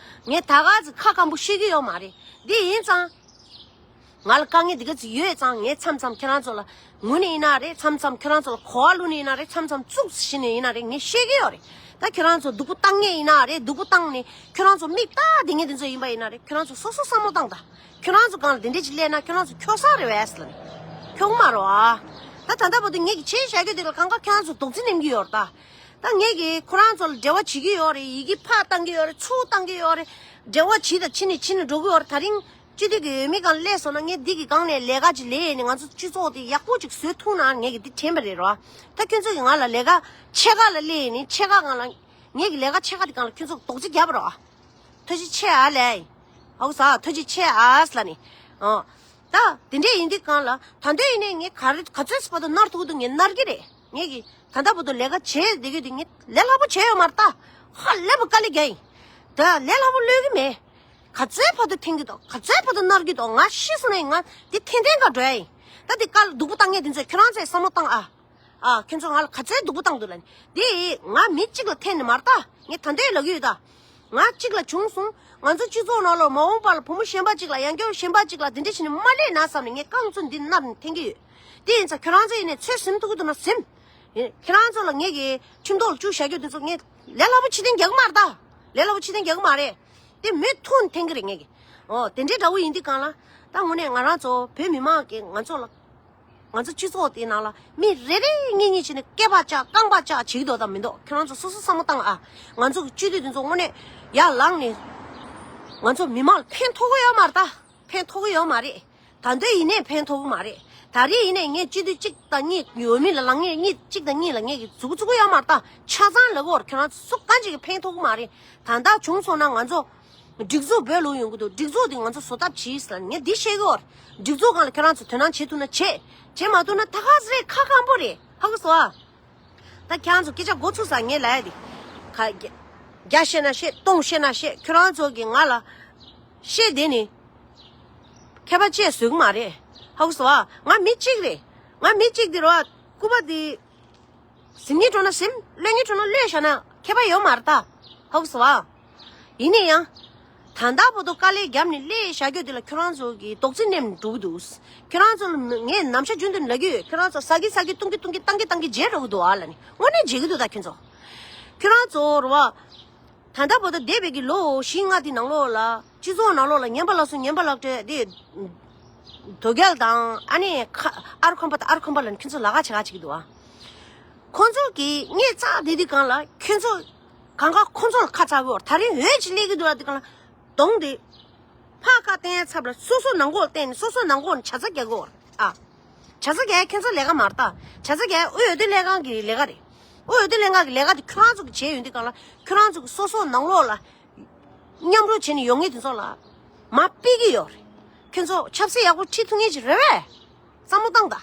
ངས་ད་ག་ཚོད་ཁ་སྐམ་པོ་ཤེས་ཀྱི་ཡོད་མ་རེད། འདི་ཡིན་ཙང་། ང་ལ་དཀའ་ངལ་འདི་ག་ཚོད་ཡོད་ཙང་ངས་མཚམས་མཚམས་ཁྱེད་རང་ཚོ་ལ་ངུ་ནས་ཡིན་ན་རེད། མཚམས་མཚམས་ཁྱེད་རང་ཚོ་ལ་གོ་བ་བླུགས་ནས་ཡིན་ན་རེད། མཚམས་མཚམས་ཙུག་ཟེར་ནས་ཡིན་ན་རེད། ངས་ཤེས་ཀྱི་ཡོད་རེད། ད་ཁྱེད་རང་ཚོ་སྡུག་པོ་བཏང་མཁན་ཡིན་ན་རེད། སྡུག་པོ་བཏང་ནས་ཁྱེད་རང་ཚོ་མིག་ལྟ་བསྡད་མཁན་དེ་ཚོ་ཡིན་པ་ཡིན་ན་རེད། ཁྱེད་རང་ཚོ་སོ་སོ་བསམ་བློ་བཏང་དང་། ཁྱོད་རང་ཚོ་སྒང་ལ་དེ་འདྲས་ཅིག་སླེབས་ན་ཁྱོད་རང་ཚོ་འཁྱོག་ས་རེད་པས་ལབ་ནས། འཁྱོག་མ་རེད་ཨ། ད་ད་ལྟ་བར་དུ་ངེད་ཀྱི་བྱས་བཞག་རྒྱུ་དེ་ལ་གང་ག་ཁྱོད་རང་ཚོ་རྡོག་རྫི་ནེམ་གྱི་ཡོད་རེད་ད། ད་ངེད་ཀྱིས་ཁོ་རང་ཚོ་ལ་འབྲེལ་བ་བྱེད་ཀྱི་ཡོད་རེད། ཡི་གེ་ཕར་བཏང་གི་ཡོད་རེད། ཚུར་བཏང་གི་ཡོད་རེད། འབྲེལ་བ་བྱེད་དང་བྱེད་ནས་བྱེད་ནས་འགྲོ་གི་ཡོད་རེད། ད་རིང་སྤྱི་འཐུས་ཀྱི་འོས་མི་སྒང་སླེབས་སོང་ན་ངས་འདི་གི་སྒང་ནས་ལས་ཀ་ཅིག་ལས་ནས་ང་ཚོ་སྤྱི་ཚོགས་དེ་ཡག་པོ་ཅིག་བཟོས་ཐུབ་ན་ངེད་ཀྱིས་འདི་དྲན་པ་རེད་རོ། ད་ཁྱོད་ཚོ་གིས་ང་ལ་ལས་ཀ་ཕྱེད་ཀ་ལ་སླེབས་ནས་ཕྱེད་ཀ་སྒང་ལ་ངེད་ཀྱི་ལས་ཀ་ཕྱེད་ཀ་དེ་སྒང་ལ་ཁྱོད་ཚོ་རྡོག་རྫི་བརྒྱབ་པ་རོ། ཐུགས་རྗེ་ཆེ་ཨ་ལས། ཧའུ་ས་ཐུགས་རྗེ་ཆེ་ཨ་ས་ལ་ནི། ཨོ། ད་དེ་འདྲས་ཡིན་དུས་སྒང་ལ་ད་འདོད་ཡིན་ནས་ངས་ག་རེ་ག་ཚོད་སི་བར་དུ་ནར་ཐུག་འདུག་ངས་ནར་གི་རེད། ངས་ཀྱི་ད་ལྟ་བར་དུ་ལས་ཀ་བྱས་བསྡད་ཀྱི་འདུག་ངས་ལས་སླ་པོ་བྱས་ཡོད་མ་རེད་ད། ཧ་ལས་པ་དཀའ་ལས་རྒྱག་ཡིན། ད་ལས་སླ་པོ་ལོས་ཀྱི་མེད། ག་ཚོད་བར་དུ་འཐེན་གྱི་འདུག་ག་ཚོད་བར་དུ་ནར་གྱི་འདུག་ང་ཤི་སོང་ནས་ང་འདི་འཐེན་འཐེན་ག་འགྲོ་ཡ་ཡིན། ད་འདི་དཀའ་ལས་སྡུག་པོ་བཏང་མཁན་དེ་ཚོས་ཁྱོད་རང་ཚོས་བསམ་བློ་བཏང་ཨ། ཨ། ཁྱོད་ཚོ་ང་ལ་ག་ཚོད་སྡུག་པོ་བཏང་འདུག་ལབ་ནི། འདི་ང་མི་གཅིག་ལ་འཐེན་ནི་མ་རེད་ད། ངས་ད་འདོད་ལབ་ཀྱི་ཡོད་ད། ང་གཅིག་ལ་བྱུང་སོང་། ང་ཚོ་སྤྱི་ཚོགས་ནང་ལ་མ་འོངས་པ་ལ་བུ་མོ་གཞན་པ་གཅིག་ལ་ཡང་སྐྱར་གཞན་པ་གཅིག་ལ་འདི་འདྲ་བྱས་ནས་མ་སླེབས་ན་བསམ་ནས་ངས་རྐང་བཙུགས་འདི་མནར་ནས་འཐེན་གྱི་ཡོད། དེ་ཡིན་ཙང་ཁྱོད་རང་ཚོ་ཡིན་ནས་ཚོད་ཟིན་ཐུབ་ཀྱི་འདུག་ན་ཟིན། ཡིན། ཁྱོད་རང་ཚོ་ལ་ངས་ཀྱི་ཁྱིམ་ཐོག་ལ་བཅུག་བཞག་རྒྱུ་དེ་ཚོ་ངས་ལས་སླ་པོ་ཕྱི་འཐེན་རྒྱག་གི་མ་རེད་ད། ལས་སླ་པོ་ཕྱི་འཐེན་རྒྱག་གི་མ་རེད། དེ་མུ་མཐུད་འཐེན་གྱི་རེད་ངས་ཀྱི། ཨོ་དེ་འདྲའི་འདྲ་བོ་ཡིན་དུས་སྒང་ལ། ད་དངོས་གནས་ང་རང་ཚོ་བོད་མི་མང་གིས་ང་ཚོ་ལ། ང་ཚོ་སྤྱི་ཚོགས་དེའི་ནང་ལ་མི་རེ་རེ་གཉིས་གཉིས་བྱས་ནས་སྐེད་པ་བཅག་རྐང་པ་བཅག་བྱེད་ཀྱི་འདུག་དང་མི་འདུག་ཁྱོད་རང་ཚོ་སོ་སོ་བསམ་བློ་བཏང་ཨ། ང་ཚོ་གི་སྤྱི་འཐུས་དེ་ཚོ་དངོས་གནས་ཡར་ལངས་ནས་ང་ཚོ་མི་མང་ལ་ཕན་ཐོགས་ཀྱི་ཡོད་མ་རེད་ད། ཕན་ཐོགས་ཀྱི་ཡོད་མ་རེད། ད་འདོད་ཡིན་ནའི་ཕན་ཐོགས་ཀྱི་མ་རེད། ད་རེས་ཡིན་ནའི་ངས་སྤྱི་འཐུས་གཅིག་དང་གཉིས་འོས་མི་ལ་ལངས་ངེས་གཉིས་གཅིག་དང་གཉིས་ལ་ངས་ཀྱི་འཛུགས་འཛུགས་ཀྱི་ཡོད་མ་རེད་ད། ཆ་ཚང་ལབ་ཀྱི་ཡོད་རེད། ཁྱོད་རང་ཚོ་སུ་གང་ཅིག་གིས་ཕན་ཐོགས་ཀྱི་མ་རེད། ད་ལྟ་བྱུང་སོང་ན་ང་ཚོ། སྒྲིག་འཛུགས་བོད་ལུགས་ཡོང་གི་འདུག་སྒྲིག་འཛུགས་འདི་ང་ཚོ་བཟོ་ཐབས་བྱེད་ཟེར་ལ་ངས་འདི་བཤད་གི་ཡོད་རེད། སྒྲིག་འཛུགས་སྒང་ལ་ཁྱེད་རང་ཚོ་དོ་སྣང་བྱེད་ཐུབ་ན་བྱེད། བྱེད་མ་ཐུབ་ན་ད་ག་ཟེ་རེད། ཁ་སྐམ་པོ་རེད། ཧ་གོ་སོང་ཨ། ད་ཁྱེད་རང་ཚོ་སྐད་ཆ་མགོ་ཚུགས་ས་ངས་ལབ་ཡ་འདི། ཁ་རྒྱ་བཤད་ན་བཤད། སྟོང་བཤད་ན་བཤད། ཁྱོད་རང་ཚོ་གིས་ང་ལ་བཤད་བསྡད་ནི། ཁྱད་པར་ཅི་བཟོ་གི་མ་རེད། ཧ་གོ་སོང་ཨ། ང་མི་གཅིག་རེད། ང་མི་གཅིག་འདི་རེད་བ། སྐུ་པ་འདི། ཟིན་གྱི་འགྲོ་ན་ཟིན། གློད་ཀྱི་འགྲོ་ན་གློད་བཞག་ན་ཁྱད་པར་ཡོད་མ་རེད་ད། ཧ་གོ་སོང་ཨ། ཡིན་ན་ཡང་། ད་ལྟ་བར་དུ་དཀའ་ལས་བརྒྱབ་ནས་སླེབས་བཞག་རྒྱུ་དེ་ལ་ཁྱོད་རང་ཚོ་གིས་རྡོག་རྫིས་མནན་འགྲོ་གི་འདུག་ཁྱོད་རང་ཚོ་ལ་ངས་ནམ་ཞག་རྒྱུན་དུ་ལབ་ཀྱི་ཡོད། ཁྱོད་རང་ཚོ་ཟ་གི་ཟ་གི་བཏུང་གི་བཏུང་གི་བཏང་གི་བཏང་གི་བརྗེད་འགྲོ་གི་འདུག་ཨ་ལབ་ནས། དངོས་གནས་བརྗེད་ཀྱི་འདུག་ད་ཁྱོད་ཚོ། ཁྱོད་རང་ཚོ་རེད་བ། ད་ལྟ་བར་དུ་འདས་པའི་གི་ལོ་བཞི་ལྔ་དེ་ནང་ལོགས་ལ་སྤྱི་ཚོགས་ནང་ལོགས་ལ་ངན་པ་ལ་སོགས་ངན་པ་ལག་སྤྲད་དེ། དོལ་རྒྱལ་དང་ཨ་ནི་ཁ་ཨར་ཁོན་པ་དང་ཨར་ཁོན་པ་ལ་ཁྱོད་ཚོ་ལ་ཁ་བྱེད་ཁ་བྱེད་ཀྱི་འདུག་ཨ། ཁོང་ཚོ་གིས་ངས་རྩ་དེ་དུས་སྒང་ལ་ཁྱོད་ཚོ་གང་ག་ཁོང་ཚོ་ལ་ཁ་ཚ་གི་ཡོད་རེད། ད་རིང་འོད་ཅིག་སླེབས་ཀྱི་འདུག་ཨ། དེ་སྒང་ལ་གདོང་དེ་ཕར་ཁ་བསྟན་ཚབ་ལ་སོ་སོ་ནང་ཁོག་བསྟན་ནས་སོ་སོ་ནང་ཁོག་ནས་བྱ་ཚ་རྒྱག་གི་ཡོད་རེད་ཨ། བྱ་ཚ་རྒྱག་ཁྱོད་ཚོ་ལས་ཀ་མ་རེད་ད། བྱ་ཚ་རྒྱག་དབུས་འོས་བསྡུ་ལྷན་ཁང་གི་ལས་ཀ་རེད། དབུས་འོས་བསྡུ་ལྷན་ཁང་གི་ལས་ཀ་དེ་ཁྱོད་རང་ཚོ་གིས་བྱས་ཡོང་དུས་སྒང་ལ་ཁྱོད་རང་ཚོ་གིས་སོ་སོ་ནང་ལོགས་ལ་མཉམ་རུབ་བྱས་ནས་ཡོང་མཁན་དེ་ཚོ་ལ་མར་ཕུད་ཀྱི་ཡོད་རེད། ཁྱོད་ཚོ་ཆབ་སྲིད་ཡག་པོ་ཁྲིད་ཐུབ་མཁན་ཅིག་རེད་པས། བསམ་བློ་བཏང་དང་།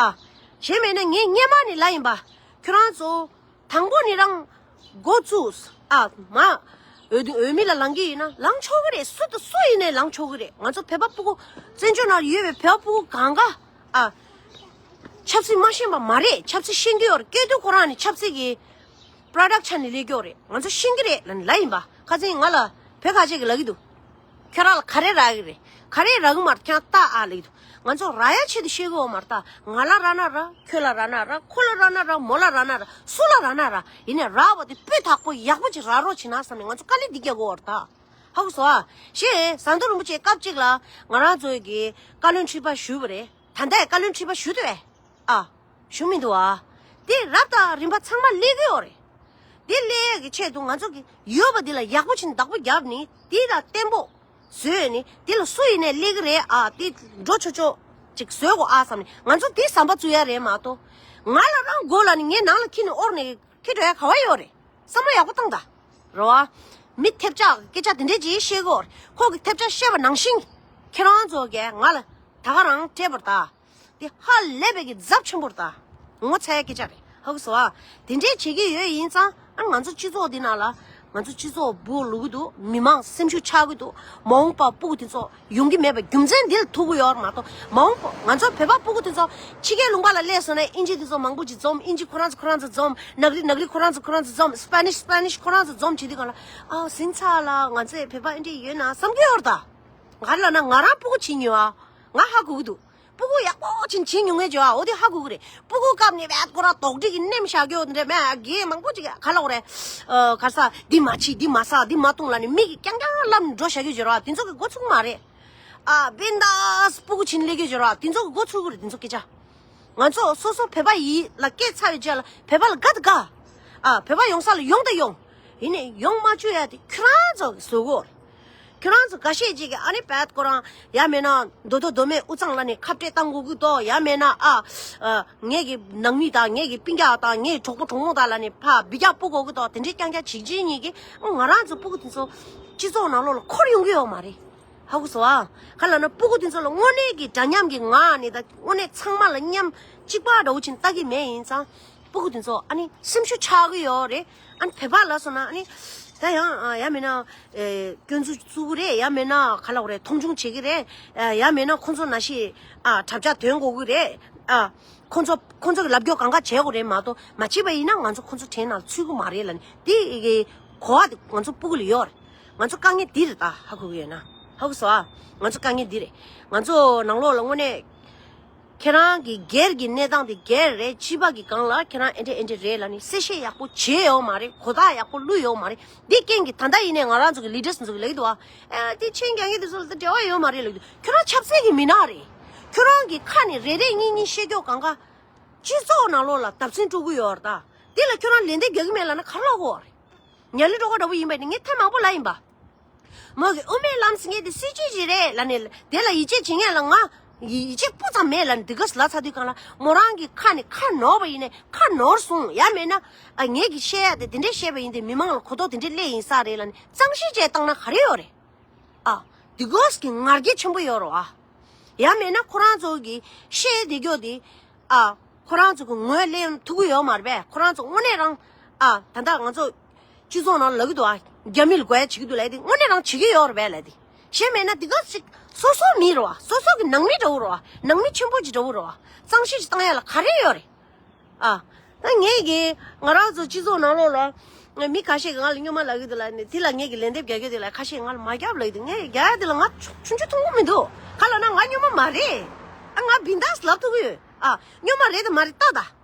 ཨ། གཞན་མེད་ན་ངས་སྔོན་མ་ནས་ལབ་ཡིན་པ། ཁྱོད་རང་ཚོ་དང་པོ་ནས་རང་འགོ་བཙུགས། ཨ་མ། འོས་འོས་མི་ལ་ལངས་ཀྱི་ཡིན་ན་ལངས་ཆོག་གི་རེད། སུ་དང་སུ་ཡིན་ནའི་ལངས་ཆོག་གི་རེད། ང་ཚོ་བོད་པ་ཕྲུ་གུ། བཙན་བྱོལ་ནང་ཡོད་པའི་བོད་པ་ཕྲུ་གུ་གང་ག་ཨ། ཆབ་སྲིད་མ་ཤེས་པ་མ་རེད། ཆབ་སྲིད་ཤེས་ཀྱི་ཡོད་རེད། སྐྱེས་དུས་ཁོ་རང་ནི་ཆབ་སྲིད་ཀྱི་པྲོ་ཌག་ཆགས་ནས་སླེབས་ཀྱི་ཡོད་རེད། ང་ཚོ་ཤེས་ཀྱི་རེད་ལབ་ནས་ལབ་ཡིན་པ། ཁ་སང་ང་ལ་བོད་ཁ་ཤས་ཀྱིས་ལབ་ཀྱི་འདུག་ཁྱོད་རང་ལ་ག་རེ་རག་གི་རེད། ག་རེ་རག་གི་མ་རེད། ཁྱོད་རང་ལྟ་ཨ་ལེགས་འདུག་ང་ཚོ་རག་ཡ་ཆེད་དུ་བཤད་གི་ཡོད་མ་རེད་ད། ང་ལ་རག་ན་རག་ཁྱོད་ལ་རག་ན་རག་ཁོ་ལ་རག་ན་རག་མོ་ལ་རག་ན་རག་སུ་ལ་རག་ན་རག་ཡིན་ནའི་རག་པ་དེ་སྤུས་དག་པོ་ཡག་པོ་ཅིག་རག་རོགས་བྱེད་ན་བསམ་ནས་ང་ཚོ་དཀའ་ལས་འདི་རྒྱག་གི་ཡོད་རེད་ད། ཧ་གོ་སོང་ཨ། ཞེས་ཟམ་གདོང་རིན་པོ་ཆེ་སྐབས་གཅིག་ལ་ང་རང་ཚོའི་གི་བཀའ་བློན་ཁྲི་པ་ཞུས་པ་རེད། ད་ལྟའི་བཀའ་བློན་ཁྲི་པ་ཞུ་ཐུབ་པས། ཨ། ཞུ་མི་འདུག་ཨ། དེ་རབ་དང་རིམ་པ་ཚང་མ་སླེབས་ཀྱི་ཡོད་རེད། དེ་སླེབས་ཡས་ཀྱི་ཆེད་དུ་ང་ཚོ་གི་ཡོད་པ་འདི་ལ་ཡག་པོ་ཕྱིན་བདག་པོ་བརྒྱབ་ནི་དེ་ལ་བརྟན་པོ་བཟོས་ནི་དེ་ལ་སུ་ཡིན་ནས་སླེབས་ཀྱི་རེད་ཨ། དེ་འགྲོ་ཆོག་ཆོག་ཅིག་བཟོས་གོ་ཨ་བསམ་ནི་ང་ཚོ་དེ་ཟམ་པ་བཙུགས་ཡ་རེད་མ་གཏོགས། ང་ལ་རང་མགོ་ལ་ནི་ངའི་ནང་ལ་འཁྱེར་ནས་དབོར་ནས་འཁྱེར་འགྲོ་ཡ་ག་བ་ཡོད་རེད། བསམ་བློ་ཡག་པོ་བཏང་ད། རེད་བ། མི་ཐེབས་ཆག་སྐད་ཆ་དེ་འདྲས་ཅིག་བཤད་གོ་ཁོ་གི་ཐེབས་ཆག་བཤད་པ་ནང་བཞིན། ཁྱེད་རང་ཚོ་གས་ང་ལ་ད་ག་རང་སྤྲད་པར་ད། དེ་ཧ་ལས་པའི་གི་ཛབ་ཆེན་པོར་ད། ངོ་ཚ་ཡ་སྐད་ཆ་རེད་ཧ་གོ་སོང་ཨ། དེ་འདྲས་བྱེད་ཀྱི་ཡོད་ཡིན་ཙང་ཨ་ང་ཚོ་སྤྱི་ཚོགས་འདི་ནང་ལ་ང་ཚོ་སྤྱི་ཚོགས་སྦུག་ལུག་གི་འདུག་མི་མང་སེམས་ཤུགས་ཆག་གི་འདུག་མ་འོངས་པ་སྤུ་གུ་དེ་ཚོ་ཡོང་གི་མེད་པའི་རྒྱུ་མཚན་འདི་ལ་ཐུག་གི་ཡོད་མ་གཏོགས་མ་འོངས་པ་ང་ཚོ་བོད་པ་སྤུ་གུ་དེ་ཚོ་ཕྱི་རྒྱལ་ལུང་པ་ལ་སླེབས་སོང་ན་ཨིན་ཇི་དེ་ཚོ་མང་པོ་ཅིག་འཛོམས། ཨིན་ཇི་ཁོ་རང་ཚོ་ཁོ་རང་ཚོ་འཛོམས། ནག་རི་ནག་རི་ཁོ་རང་ཚོ་ཁོ་རང་ཚོ་འཛོམས། སྤེ་ནིཤ་སྤེ་ནིཤ་ཁོ་རང་ཚོ་འཛོམས་བྱེད་དུས་གང་ལ་ཨ་ཟིང་ཚ་ལ་ང་ཚོས་བོད་པ་ཨིན་ཇི་ཡོད་ན་བསམ་གྱི་ཡོད་རེད་ད། ང་ལ་ན་ང་རང་སྤུ་གུ་བྱིན་ཡོད་ཨ། ང་ཧ་གོ་གི་འདུག་སྤུ་གུ་ཡག་པོ་ཅིག་བྱིན་མྱོང་ངེས་བྱོས་ཨ། འོ་དེ་ཧ་གོ་གི་རེད། སྤུ་གུ་སྐབས་ནས་བད་ཁོ་རང་དོག་དྲི་གི་ནེམ་བཞག་གི་འོ་དེ་འདྲ་མེད་ཨ། རྒན་མང་པོ་ཅིག་ག་ལ་འོ་རེད། ཨ་ག་ས་འདི་མ་བྱེད་འདི་མ་ཟ་འདི་མ་བཏུང་ལ་ནི་མིག་གིས་རྐྱང་རྐྱང་ལབ་ནས་འགྲོ་བཞག་གི་བྱོས་ར། དེ་ཚོ་གི་མགོ་ཚུགས་མ་རེད། ཨ་བན་དཱས་སྤུ་གུ་བྱིན་ལས་ཀྱི་བྱོས་ར། དེ་ཚོ་གི་མགོ་ཚུགས་གི་རེད། དེ་ཚོ་སྐད་ཆ། ང་ཚོ་སོ་སོ་བོད་པ་ཡིན་ལ་སྐད་ཚ་བའི་རྗེས་ལ་བོད་པ་ལ་དགའ་དང་དགའ། ཨ་བོད་པ་ཡོང་ས་ལ་ཡོང་དང་ཡོང་། ཡིན་ནའི་ཡོང་མ་བཅུག་ཡ་དེ་ཁྱོད་རང་ཚོ་གི་བཟོ་དགོས། ཁྱོད་རང་ཚོ་འགའ་ཤས་ཅིག་གིས་ཨ་ནི་བད་ཁོ་རང་ཡ་མེད་ན་མདོ་དོ་མདོ་མེད་དབུ་གཙང་ལ་ནི་ཁ་བྲལ་བཏང་དགོས་ཀྱི་འདུག་ཡ་མེད་ན་ཨ་ཨ་ངེད་ཀྱི་ནང་མི་དང་ངེད་ཀྱི་སྤུན་ཀྱག་དང་ངེད་གྲོགས་པོ་གྲོགས་མོ་དག་ལ་ནི་ཕ་བི་རྒྱག་སྤུ་དགོས་ཀྱི་འདུག་དེ་འདྲའི་རྐྱང་རྐྱང་བྱེད་ཀྱི་ཉིད་ཀྱིས་ང་རང་ཚོ་སྤུ་གུ་དེ་ཚོ་སྤྱི་ཚོགས་ནང་ལོགས་ལ་འཁོར་ཡོང་གི་ཡོད་མ་རེད། ཧ་གོ་སོང་ཨ། ག་ལབ་ན་སྤུ་གུ་དེ་ཚོ་ལ་དངོས་གནས་ཀྱི་འདྲ་མཉམ་གྱི་ངང་ནས་ད་དངོས་གནས་ཚང་མ་ལ་མཉམ་གཅིག་པ་འདྲ་བོ་ཅིག་ལྟ་གི་མེད་ཡིན་ཙང་། སྤུ་གུ་དེ་ཚོ་ཨ་ནི་སེམས་ཤུགས་ཆག་གི་ཡོད་རེད། ཨ་ནི་བོད་པ་ལ་སོང་ན་ཨ་ནི་ད་ཡང་ཡང་མིན་ན་སྐྱོན་འཛུགས་བཙུགས་གི་རེད། ཡང་མིན་ན་ག་ལབ་དགོས་རེད། མཐོང་ཆུང་བྱེད་ཀྱི་རེད། ཡང་མིན་ན་ཁོང་ཚོ་ནང་བཞིན་དྲ་བ་འདོན་དགོས་ཀྱི་རེད། ཁོང་ཚོ་ཁོང་ཚོ་གི་ལབ་རྒྱུ་གང་ག་བྱེད་དགོས་རེད་མ་གཏོགས་མ་བྱེད་པ་ཡིན་ན་ང་ཚོ་ཁོང་ཚོ་གྲལ་ནང་ཚུད་ཀྱི་མ་རེད་ལབ་ནས་དེ་གི་གོ་བ་དེ་ང་ཚོ་སྤུ་གུ་ལ་ཡོད་རེད། ང་ཚོ་དཀའ་ངལ་འདི་རེད་ད། ཧ་གོ་གི་ཡོད་ན། ཧ་གོ་སོང་ཨ། ང་ཚོ་དཀའ་ངལ་འདི་རེད། ང་ཚོ་ནང་ལོགས་ལ་དངོས་གནས་ཁྱེད་རང་གི་སྒེར་གྱི་གནས་སྟངས་དེ་སྒེར་རེད། སྤྱི་པ་གི་སྒང་ལ་ཁྱེད་རང་ཨེ་འདྲ་ཨེ་འདྲ་རེད་ལབ་ནས་གསལ་བཤད་ཡག་པོ་བྱས་ཡོད་མ་རེད། གོ་རྟོགས་ཡག་པོ་བླུགས་ཡོད་མ་རེད། འདི་རྐྱེན་གྱིས་ད་ལྟ་ཡིན་ནའི་ང་རང་ཚོ་གི་ལི་ཌར་སི་ཚོ་གི་ལབ་ཀྱི་འདུག་ཨ། ཨེ་དེ་ཆེན་རྒྱག་མཁན་དེ་ཚོ་ལ་ད་འབྲེལ་བ་ཡོད་མ་རེད་ལབ་ཀྱི་འདུག་ཁྱོད་རང་ཆབ་སྲིད་ཀྱི་མི་སྣ་རེད། ཁྱོད་རང་གི་ཁ་ནས་རེ་རེ་གཉིས་གཉིས་བཤད་རྒྱུ་གང་ག་སྤྱི་ཚོགས་ནང་ལོགས་ལ་བརྡབ་གསིག་འགྲོ་གི་ཡོད་རེད་ད། དེ་ལ་ཁྱོད་རང་ལན་འདེབས་རྒྱག་གི་མེད་ལབ་ན་ག་རེ་ལབ་དགོས་རེད། ཉ་ལི་སྒྲོ་ག་འདྲ་པོ་ཡིན་པ་ནི་ངས་ཐེངས་མང་པོ་ལབ་ཡིན་པ། མོ་གི་དབུ་མའི་ལམ་ཟེར་མཁན་དེ་སྲིད་ཇུས་ཅིག་རེད་ལབ་ནས་དེ་ལ་ཡིད་ཆེས་བྱེད་མཁན་ལ་ང་ཡིད་ཆེས་སྤུ་ཙམ་མེད་ལབ་ནས་འདི་ག་ལབ་ཚར་དུས་སྒང་ལ་མོ་རང་གི་ཁ་ནས་ཁ་ནོར་བ་ཡིན་ནའི་ཁ་ནོར་སོང་། ཡང་མེད་ན་ཨ་ངེད་ཀྱིས་བཤད་ཡ་དེ་དེ་འདྲས་བཤད་པ་ཡིན་ཏེ་མི་མང་ལ་གོ་རྟོགས་དེ་འདྲས་སླེབས་ཡིན་ས་རེད་ལབ་ནས་གཙང་བཤེར་བྱས་བཏང་ན་ག་རེ་ཡོད་རེད། ཨ། འདི་གོས་ཀྱི་ང་རྒྱལ་ཆེན་པོ་ཡོད་རེད་བ། ཡང་མེད་ན་ཁོ་རང་ཚོ་གི་བཤད་བསྡད་རྒྱུ་དེ། ཨ། ཁོ་རང་ཚོ་གི་ངོས་ལེན་ཐུབ་ཀྱི་ཡོད་མ་རེད་པས། ཁོ་རང་ཚོ་དངོས་གནས་རང་། ཨ། ད་ལྟ་ང་ཚོ་སྤྱི་ཚོགས་ནང་ལབ་ཀྱི་འདུག་ཨ། རྒྱ་མི་ལ་རྒོལ་ཡ་བྱེད་ཀྱི་འདུག་ལབ་དེ་དངོས་གནས་རང་བྱེད་ཀྱི་ཡོད་རེད་པས་ལབ་དེ། གཞན་མེད་ན་འདི་ག་ཞིག་སོ་སོ་མི་རེད་བ། སོ་སོ་གི་ནང་མི་འདྲ་བོ་རེད་བ། ནང་མི་ཆེན་པོ་ཅིག་འདྲ་བོ་རེད་བ། གཙང་བཤེར་ཅིག་བཏང་ཡ་ལ་ག་རེ་ཡོད་རེད། ཨ། ད་ངས་ཀྱིས་ང་རང་ཚོ་སྤྱི་ཚོགས་ནང་ལོགས་ལ་མི་ཁ་ཤས་ཀྱིས་ང་ལ་སྨྱོན་མ་ལབ་ཀྱི་འདུག་ལབ་ནས་དེ་ལ་ངས་ཀྱིས་ལན་འདེབས་རྒྱག་གི་འདུག་ལབ། ཁ་ཤས་ང་ལ་མ་རྒྱབ་ལབ་ཀྱི་འདུག་ངས་རྒྱག་ཡ་དེ་ལ་ང་ཆུང་ཆུང་ཆུང་ངུ་མི་འདུག་ག་ལབ་ན་ང་སྨྱོན་མ་མ་རེད། ཨ། ང་བིན་དཱས་ལབ་ཐུབ་ཀྱི་ཡོད། ཨ། སྨྱོན་མ་རེད་དང་མ་རེད་ལྟ་ད།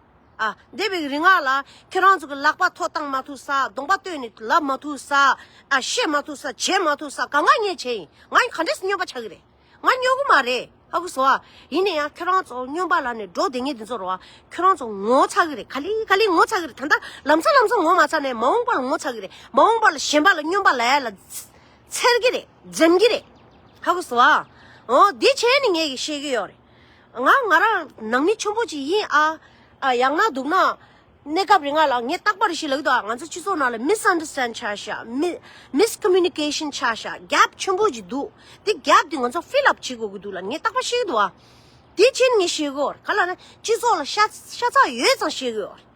ཨ། འདས་པའི་རིང་ལ་ཁྱེད་རང་ཚོ་གི་ལག་པ་ཐོག་བཏང་མ་ཐུབ་ས། གདོང་པ་སྟོན་ནས་ལབ་མ་ཐུབ་ས། ཨ། བཤད་མ་ཐུབ་ས། བྱེད་མ་ཐུབ་ས་གང་ག་ངས་བྱས་ཡིན། ང་ཡིན་ག་འདྲས་སེ་སྨྱོན་པ་ཆགས་ཀྱི་རེད། ང་སྨྱོ་གི་མ་རེད། ཧ་གོ་སོང་ཨ། ཡིན་ན་ཡང་ཁྱོད་རང་ཚོ་སྨྱོན་པ་ལབ་ནས་འགྲོ་བསྡད་མཁན་དེ་ཚོ་རེད་བ། ཁྱོད་རང་ཚོ་ངོ་ཚ་གི་རེད། ག་ལེ་ག་ལེ་ངོ་ཚ་གི་རེད། ད་ལྟ་ལམ་སང་ལམ་སང་ངོ་མ་ཚ་ནས་མ་འོངས་པ་ལ་ངོ་ཚ་གི་རེད། མ་འོངས་པ་ལ་གཞན་པ་ལ་སྨྱོན་པ་ལབ་ཡ་ལ་འཚེར་གི་རེད། འཛེམ་གི་རེད། ཧ་གོ་སོང་ཨ། འོ་འདི་བྱས་ནས་ངས་ཀྱིས་བཤད་ཀྱི་ཡོད་རེད། ང་ང་རང་ནང་མི་ཆེན་པོ་ཅིག་ཡིན་ཨ། ཨ། ཡག་ན་སྡུག་ན། གནས་སྐབས་རིང་ལ་ངས་རྟག་པར་ཞིག་ལབ་ཀྱི་འདུག་ང་ཚོ་སྤྱི་ཚོགས་ནང་ལ་མི་སི་ཨན་ཌར་སི་ཊེན་ཌ་ཆགས་ཤག་མི་མི་སི་ཀོ་མུ་ནི་ཀེ་ཤན་ཆགས་ཤག་གེབ་ཆེན་པོ་ཅིག་འདུག་དེ་གེབ་དེ་ང་ཚོ་ཕིལ་ཨབ་བྱེད་དགོས་ཀྱི་འདུག་ལབ་ངས་རྟག་པར་བཤད་ཀྱི་འདུག་ཨ། དེ་ཕྱིན་ངས་བཤད་ཀྱི་ཡོད་རེད། ག་ལབ་ན་སྤྱི་ཚོགས་ལ་ཤ་ཤ་ཚ་ཡོད་ཙང་བཤད་ཀྱི་ཡོད་རེད།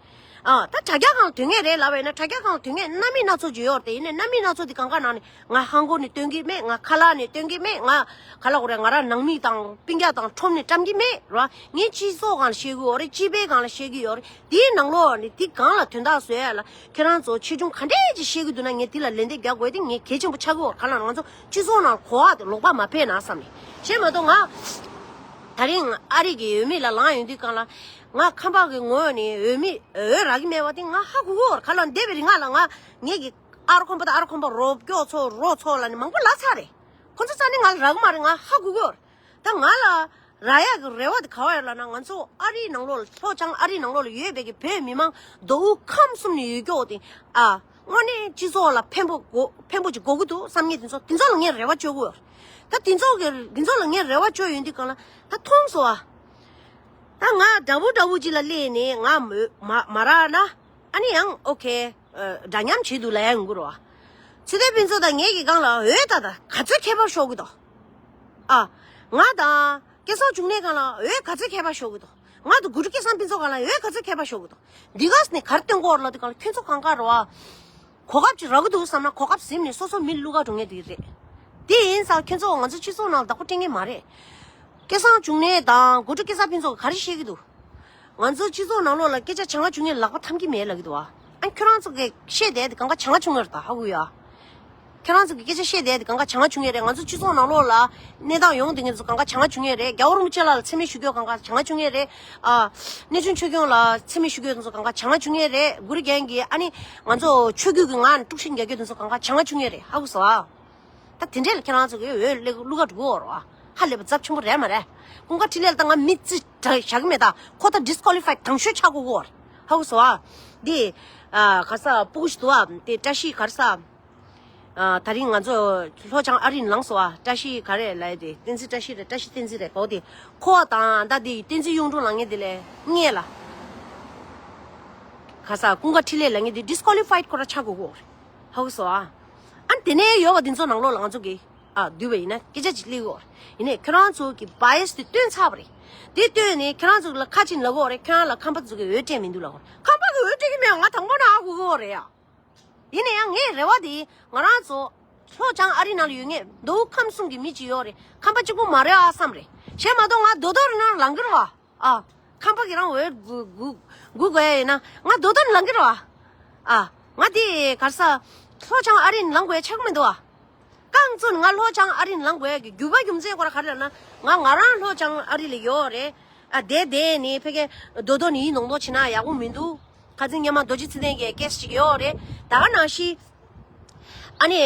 ཨ་ད་དྲ་རྒྱ་སྒང་ལ་དོན་གཉེར་རེད་ལབ་པ་ཡིན་ན། དྲ་རྒྱ་སྒང་ལ་དོན་གཉེར་སྣ་མིན་སྣ་ཚོགས་ཅིག་ཡོད་རེད་དེ། ཡིན་ནའི་སྣ་མིན་སྣ་ཚོགས་དེ་གང་ག་ནང་ནས་ང་ཧང་གོ་ནས་སྟོན་གྱི་མེད། ང་ཁ་ལག་ནས་སྟོན་གྱི་མེད། ང་ག་ལ་གོ་རེད། ང་རང་ནང་མི་དང་སྤུན་ཀྱག་དང་ཁྲོམ་ནས་བཀྲམ་གྱི་མེད་ར། ངས་སྤྱི་ཚོགས་སྒང་ལ་བཤད་ཀྱི་ཡོད་རེད། སྤྱི་པའི་སྒང་ལ་བཤད་ཀྱི་ཡོད་རེད། དེའི་ནང་ལོགས་ནས་དེ་སྒང་ལ་དོན་དག་བཟོ་ཡ་ལ་ཁྱེད་རང་ཚོ་ཆེ་ཆུང་ག་འདྲས་ཅིག་བཤད་ཀྱི་འདུག་ན། ངས་དེ་ལ་ལན་འདེབས་རྒྱག་དགོས་དེ་ངས་གལ་ཆེན་པོ་ཆགས་ཀྱི་ཡོད་རེད། ག་ལ་ང་ཚོ་སྤྱི་ཚོགས་ནང་གོ་བ་དེ་ལོག་པ་མ་ཕེབས་ན་བསམ་ནས། བྱས་མ་གཏོགས་ང་ད་རིང་ཨ་རི་གི་འོས་མི་ལ་ལངས་ཡོང་དུས་སྒང་ལ་ང་ཁམས་པ་གི་ངོས་ནས་འོས་མི་འོས་རག་གི་མེད་པ་དེ་ང་ཧ་གོ་གི་ཡོད་རེད། ག་ལ་འདས་པའི་རིང་ང་ལ་ང་ངེད་ཀྱི་ཨ་རོ་ཁམས་པ་དང་ཨ་རོ་ཁམས་པ་རོགས་སྐྱོ་ཚོ་རོགས་ཚོ་ལ་ནི་མང་པོ་ལབ་ཚར་རེད། ཁོ་ཚོ་རྩ་ནས་ང་ལ་རག་གི་མ་རེད། ང་ཧ་གོ་གི་ཡོད་རེད། ད་ང་ལ་རག་ཡག་གི་རེ་བ་དེ་ག་བ་ཡོད་ལབ་ན། ང་ཚོ་ཨ་རིའི་ནང་ལོགས་ལ་ལྷོ་བྱང་ཨ་རིའི་ནང་ལོགས་ལ་ཡོད་པའི་གི་བོད་མི་མང་མདོ་དབུས་ཁམས་གསུམ་ནས་ཡོད་སྐྱོ་དེ་ཨ་དངོས་གནས་སྤྱི་ཚོགས་ལ་ཕན་པོ་དགོ་ཕན་པོ་ཅིག་དགོས་ཀྱི་འདུག་བསམ་མཁན་དེ་ཚོ་དེ་ཚོ་ལ་ངས་རེ་བ་བཅོལ་གི་ཡོད་རེད། ད་དེ་ཚོ་གི་དེ་ཚོ་ལ་ངས་རེ་བ་བཅོལ་ཡོང་དུས་སྒང་ལ་ད་མཐོང་སོང་ཨ། ད་ང་འདྲ་པོ་འདྲ་པོ་ཅིག་ལ་སླེབས་ནས་ང་མ་མ་མ་རག་ན། ཨ་ནི་ཡང་ཨོ་ཁེ། ཨ། འདྲ་མཉམ་བྱེད་དུ་ལ་ཡང་ཡོང་གི་རེད་བ། ཚེ་བརྟན་ཕུན་ཚོགས་དང་ངེད་ཀྱི་སྒང་ལ་འོས་ད་ད་ག་ཚོད་ཁྱད་པར་ཤོར་གི་འདུག་ཨ། ང་དང་སྐལ་བཟང་འབྱུང་གནས་སྒང་ལ་འོས་ག་ཚོད་ཁྱད་པར་ཤོར་གི་འདུག་ང་དང་དགུ་ཕྲུག་སྐལ་བཟང་ཕུན་ཚོགས་སྒང་ལ་འོས་ག་ཚོད་ཁྱད་པར་ཤོར་གི་འདུག་འདི་ག་ནས་ག་རེ་སྟོན་གི་ཡོད་རེད་ལབ་དུས་སྒང་ལ་ཁྱོད་ཚོ་གང་ག་རེད་བ། གོ་སྐབས་ཅིག་རག་གི་འདུག་བསམ་ན་གོ་སྐབས་ཟིན་ནས་སོ་སོ་མི་ལ་བླུག་ག་འགྲོ་མཁན་དེ་རེད། དེ་ཡིན་ཙང་ཁྱོད་ཚོ་ང་ཚོ་སྤྱི་ཚོགས་ནང་ལ་བདག་པོ་སྤྲད་མཁན་མ་རེད། སྐལ་བཟང་འབྱུང་གནས་དང་དགུ་ཕྲུག་སྐལ་བཟང་ཕུན་ཚོགས་ག་རེ་བཤད་ཀྱི་འདུག་ང་ཚོ་སྤྱི་ཚོགས་ནང་ལོགས་ལ་སྐད་ཆ་བྱ་ངན་བྱུང་ངན་ལག་པ་འཐམ་གྱི་མེད་ལབ་ཀྱི་འདུག་བ། ཨ། ཁྱོད་རང་ཚོ་གིས་བཤད་བསྡད་དེ་གང་ག་བྱ་ངན་བྱུང་ངེ་རེད་ད། ཧ་གོ་ཡ། ཁྱོད་རང་ཚོ་གིས་སྐད་ཆ་བཤད་བསྡད་དེ་གང་ག་བྱ་ངན་བྱུང་ངེ་རེད། ང་ཚོ་སྤྱི་ཚོགས་ནང་ལོགས་ལ་གནས་སྟངས་ཡོང་བསྡད་མཁན་ཚོ་གང་ག་བྱ་ངན་བྱུང་ངེ་རེད། རྒྱལ་བ་རིན་པོ་ཆེ་ལགས་ལ་མཚན་སྨད་ཞུ་རྒྱུ་གང་ག་བྱ་ངན་བྱུང་ངེ་རེད། ཨ། གནས་ཆུང་ཆོས་སྐྱོང་ལ་མཚན་སྨད་ཞུ་རྒྱུ་དེ་ཚོ་གང་ག་བྱ་ངན་བྱུང་ངེ་རེད། གུ་རུ་རྒྱན་གྱིས་ཨ་ནི་ང་ཚོ་ཆོས་བརྒྱུད་ཀྱི་ངག་ནས་དཀྲུག་ཤིང་རྒྱག་རྒྱུ་དེ་ཚོ་གང་ག་བྱ་ངན་བྱུང་ངེ་རེད། ཧ་གོ་སོང་ཨ། ད་དེ་འདྲས་ལ་ཁྱེད་རང་ཚོ་གིས་འོས་བླུག་ག་འགྲོ་གི་ཡོད་རེད་བ། ཧ་ལས་པ་ཚབས་ཆེན་པོ་རེད་མ་རེད། ཀུན་དགའ་འཕྲིན་ལས་ལ་ད་ང་མི་རྩིས་བཞག་གི་མེད་ད། ཁོ་ད་disqualified དང་ཤོས་ཆགས་དགོས་ཀྱི་ཡོད་རེད། ཧ་གོ་སོང་ཨ། འདི། ཨ། ག་རེ་ཟ། སྤུ་གུ་ཞིག་འདུག་ཨ། དེ་བཀྲ་ཤིས་ག་རེ་ཟ། ཨ། ད་རིང་ང་ཚོ་ལྷོ་བྱང་ཨ་རི་ནས་ལངས་སོང་ཨ། བཀྲ་ཤིས་ག་རེ་ལབ་ཡ་དེ། བསྟན་འཛིན་བཀྲ་ཤིས་རེད། བཀྲ་ཤིས་བསྟན་འཛིན་རེད། གོ་དེ། ཁོ་དང་ད་དེ་བསྟན་འཛིན་གཡུང་དྲུང་ལབ་མཁན་དེ་ལས་སྔོན་ལ། ག་རེ་ཟ། ཀུན་དགའ་འཕྲིན་ལས་ལབ་མཁན་དེ་disqualified ཁོ་རང་ཆགས་དགོས་ཀྱི་ཡོད་རེད། ཧ་གོ་སོང་ཨ། ཨ་ནི་དེ་ནས་ཡོད་པ་འདི་ཚོ་ནང་ལོགས་ལ་ང་ཚོ་གིས་ཨ་བསྡུས་པ་ཡིན་ན་སྐད་ཆ་ཅིག་སླེབས་ཀྱི་ཡོད་རེད། ཡིན་ནའི་ཁྱོད་རང་ཚོ་གི་bias དེ་བཏོན་ཚར་བ་རེད། དེ་བཏོན་ནས་ཁྱོད་རང་ཚོ་ལ་ཁ་ཅིག་ལབ་ཀྱི་ཡོད་རེད། ཁྱོད་རང་ལ་ཁམས་པ་ཚོ་གིས་འོས་སྤྲད་མི་འདུག་ལབ་ཀྱི་ཡོད་རེད། ཁམས་པ་གིས་འོས་སྤྲད་ཀྱི་མེད། ང་དང་པོ་ནས་ཧ་གོ་གི་ཡོད་རེད་ཡ། ཡིན་ན་ཡང་ངའི་རེ་བ་དེ་ང་རང་ཚོ་ལྷོ་བྱང་ཨ་རི་ནང་ལ་ཡོད་མཁན་མདོ་དབུས་ཁམས་གསུམ་གྱི་མི་གཅིག་ཡོད་རེད། ཁམས་པ་གཅིག་པུ་མ་རེད་ཨ་བསམ་རེད། བྱས་མ་གཏོགས་ང་རྡོ་རྡོ་རི་ནང་ལངས་ཀྱི་རེད་བ། ཨ། ཁམས་པ་གི་རང་འོས་སྒུག་སྒུག་སྒུག་དགོས་ཡ་ཡིན་ན་ང་རྡོ་རྡོ་རི་ནང་ལངས་ཀྱི་རེད་བ། ཨ། ང་དེ་ག་རེ་ཟ། ལྷོ་བྱང་ཨ་རི་ནང་ལངས་དགོས་ཡ་ཆགས་ཀྱི་མི་འདུག་བ། རྐང་བཙུགས་ནས་ང་ལྷོ་བྱང་ཨ་རི་ནང་ལངས་དགོས་ཡ་གི་རྒྱུ་བ་རྒྱུ་མཚན་ཁོ་རང་ག་རེ་ལབ་ན། ང་ང་རང་ལྷོ་བྱང་ཨ་རི་ལ་ཡོད་རེད། ཨ། བསྡད་བསྡད་ནས་ཕ་གིར་རྡོ་རྡོ་ནས་ཡིན་ནོང་ནོ་བྱེད་ན་ཡག་པོ་མི་འདུག་ཁ་སང་སྔོན་མ་རྡོ་རྗེ་ཚེ་བརྟན་གྱི་case ཅིག་ཡོད་རེད། ད་ག་ནང་བཞིན། ཨ་ནི།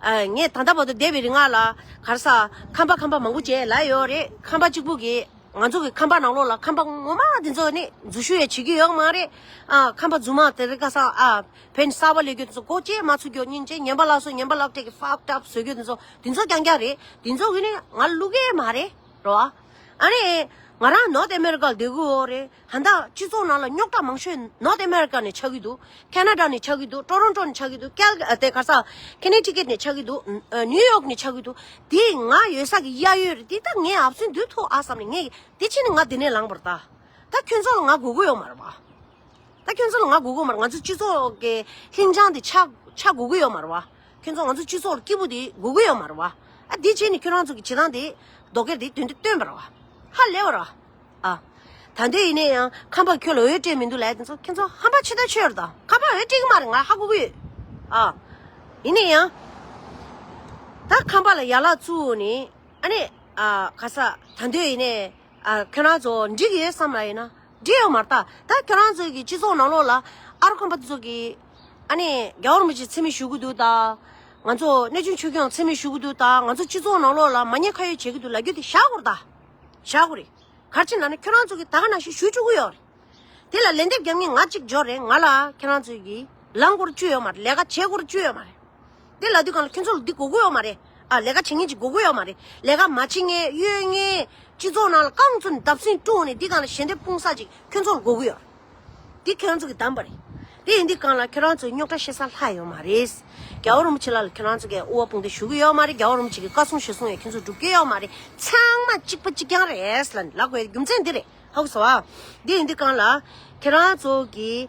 ཨ། ངས་ད་ལྟ་བར་དུ་བསྡད་པའི་རིང་ལ་ག་རེ་ཟ། ཁམས་པ་ཁམས་པ་མང་པོ་བྱས་ལབ་ཡོད་རེད། ཁམས་པ་གཅིག་པུ་གིས་ང་ཚོ་གི་ཁམས་པ་ནང་ལོགས་ལ་ཁམས་པ་ངོ་མ་དེ་ཚོ་ནི་འཛུལ་ཞུགས་ཡང་བྱེད་ཀྱི་ཡོད་མ་རེད། ཨ། ཁམས་པ་རྫུན་མ་དེ་རིང་ཁ་སང་ཨ་བོད་གསར་པ་སླེབས་རྒྱུ་དེ་ཚོ་སྒོ་ཕྱེ་མ་ཚུགས་རྒྱུ་སྙིང་རྗེ། ཉན་པ་ལགས་སོ། ཉན་པ་ལགས་སྤྲད་ཀྱི་fucked up བཟོ་རྒྱུ་དེ་ཚོ་དེ་ཚོ་རྐྱང་རྐྱང་རེད། དེ་ཚོ་གིས་ནི་ང་བླུག་གི་མ་རེད་རོ། ཨ་ནི་ང་རང་North America ལ་བསྡད་ཀྱི་ཡོད་རེད། ད་ལྟ་སྤྱི་ཚོགས་ནང་ལ་རྙོག་དྲ་མང་ཤོས་North America ནས་ཆགས་ཀྱི་འདུག Canada ནས་ཆགས་ཀྱི་འདུག Toronto ནས་ཆགས་ཀྱི་འདུག Cal- ཨ། དེ་ག་རེ་ཟ། Connecticut ནས་ཆགས་ཀྱི་འདུག་ཨ། New York ནས་ཆགས་ཀྱི་འདུག་དེ་ང་ཡོད་ས་གི་གཡས་གཡོན་རེད། དེ་ད་ངས་ཨབ་སུན་སྡུད་ཐུབ་ཨ་བསམ་ནས། ངས་དེ་བྱས་ནས་ང་འདི་ནས་ལངས་པ་རེད་ད། ད་ཁྱོད་ཚོ་ལ་ང་དགོས་ཀྱི་ཡོད་མ་རེད་བ། ད་ཁྱོད་ཚོ་ལ་ང་དགོས་ཀྱི་ཡོད་མ་རེད། ང་ཚོ་སྤྱི་ཚོགས་ཀྱི་ལྷིང་འཇགས་འདི་ཆགས་ཆགས་དགོས་ཀྱི་ཡོད་མ་རེད་བ། ཁྱོད་ཚོ་ང་ཚོ་སྤྱི་ཚོགས་ལ་སྐྱིད་པོ་འདི་དགོས་ཀྱི་ཡོད་མ་རེད་བ། ཨ། འདི་བྱས་ནས་ཁྱོད་རང་ཚོ་གི་བྱེད་སྟངས་འདི་རྡོག་རྒྱག་འདི་དོན་འདི་སྟོན་པ་རེད་བ། ཧ་ལས་པ་རེད་བ། ཨ། ད་དུང་ཡིན་ན་ཡང་ཁམས་པ་ཁྱོད་ལ་འོས་སྤྲད་མི་འདུག་ལབ་ཡ་དེ་ཚོ་ཁྱོད་ཚོ་ཧམ་པ་ཆེ་ད་ཆེ་རེད་ད། ཁམས་པ་འོས་སྤྲད་ཀྱི་མ་རེད། ང་ཧ་གོ་གི་ཡོད། ཨ། ཡིན་ན་ཡང་ད་ཁམས་པ་ལ་ཡ་ལན་བཙུགས་ནས། ཨ་ནི། ཨ། ག་རེ་ཟ། ད་དུང་ཡིན་ནའི། ཨ། ཁྱོད་རང་ཚོ་འགྲིག་གི་ཡོད་བསམ་ལབ་ཡིན་ན་འགྲིག་ཡོད་མ་རེད་ད། ད་ཁྱོད་རང་ཚོ་གི་སྤྱི་ཚོགས་ནང་ལོགས་ལ་ཨ་རོ་ཁམས་པ་དེ་ཚོ་གིས་ཨ་ནི་རྒྱལ་བ་རིན་པོ་ཆེ་མཚན་སྨད་ཞུ་གི་འདུག་ད། ང་ཚོ་གནས་ཆུང་ཆོས་སྐྱོང་མཚན་སྨད་ཞུ་གི་འདུག་ད། ང་ཚོ་སྤྱི་ཚོགས་ནང་ལོགས་ལ་མ་ཉེས་ཁ་གཡོགས་བྱེད་ཀྱི་འདུག་ལབ་རྒྱུ་དེ་བཞག་དགོས་རེད་ད། བཞག་དགོས་རེད། ག་རེ་བྱས་ན་ནི་ཁྱོད་རང་ཚོ་གིས་ད་ག་ནང་བཞིན་ཞུ་བཅུག་གི་ཡོད་རེད། དེ་ལ་ལན་འདེབས་རྒྱག་མཁན་ང་གཅིག་འབྱོར་རེད། ང་ལ་ཁྱེད་རང་ཚོ་གིས་ལངས་དགོས་རྒྱུ་ཡོད་མ་རེད། ལས་ཀ་བྱེད་དགོས་རྒྱུ་ཡོད་མ་རེད། དེ་ལབ་དུས་སྒང་ལ་ཁྱོད་ཚོ་ལ་འདི་དགོས་ཀྱི་ཡོད་མ་རེད། ཨ། ལས་ཀ་བྱེད་མཁན་ཅིག་དགོས་ཀྱི་ཡོད་མ་རེད། ལས་ཀ་མ་བྱེད་མཁན་གཡོལ་མཁན་སྤྱི་ཚོགས་ནང་ལ་རྐང་བཙུགས་ནས་བརྡབ་གསིག་བཀྲུས་ནས་འདི་སྒང་ལ་ཞལ་འདེབས་སྤུངས་ས་ཅིག་ཁྱོད་ཚོ་ལ་དགོས་ཀྱི་ཡོད་རེད། དེ་ཁྱོད་རང་ཚོ་གིས་བདམས་པ་རེད། དེ་ཡིན་དུས་སྒང་ལ་ཁྱོད་རང་ཚོའི་རྙོག་དྲ་བཤད་ས་ལྷག་ཡོད་མ་རེད། རྒྱལ་བ་རིན་པོ་ཆེ་ལགས་ལ་ཁྱོད་རང་ཚོ་གིས་དབུ་བ་དཔུང་འདེགས་ཞུ་གི་ཡོད་མ་རེད། རྒྱལ་བ་རིན་པོ་ཆེ་གིས་བཀའ་གསུང་ཞུ་གསུང་ཡང་ཁྱོད་ཚོ་སྒྲུབ་ཀྱི་ཡོད་མ་རེད། ཚང་མ་གཅིག་པ་གཅིག་རྐྱང་རེད་ལབ་ནས་ལབ་དགོས་རྒྱུ་མཚན་འདི་རེད། ཧ་གོ་སོང་ཨ། འདི་ཡིན་དུས་སྒང་ལ་ཁྱེད་རང་ཚོ་གིས་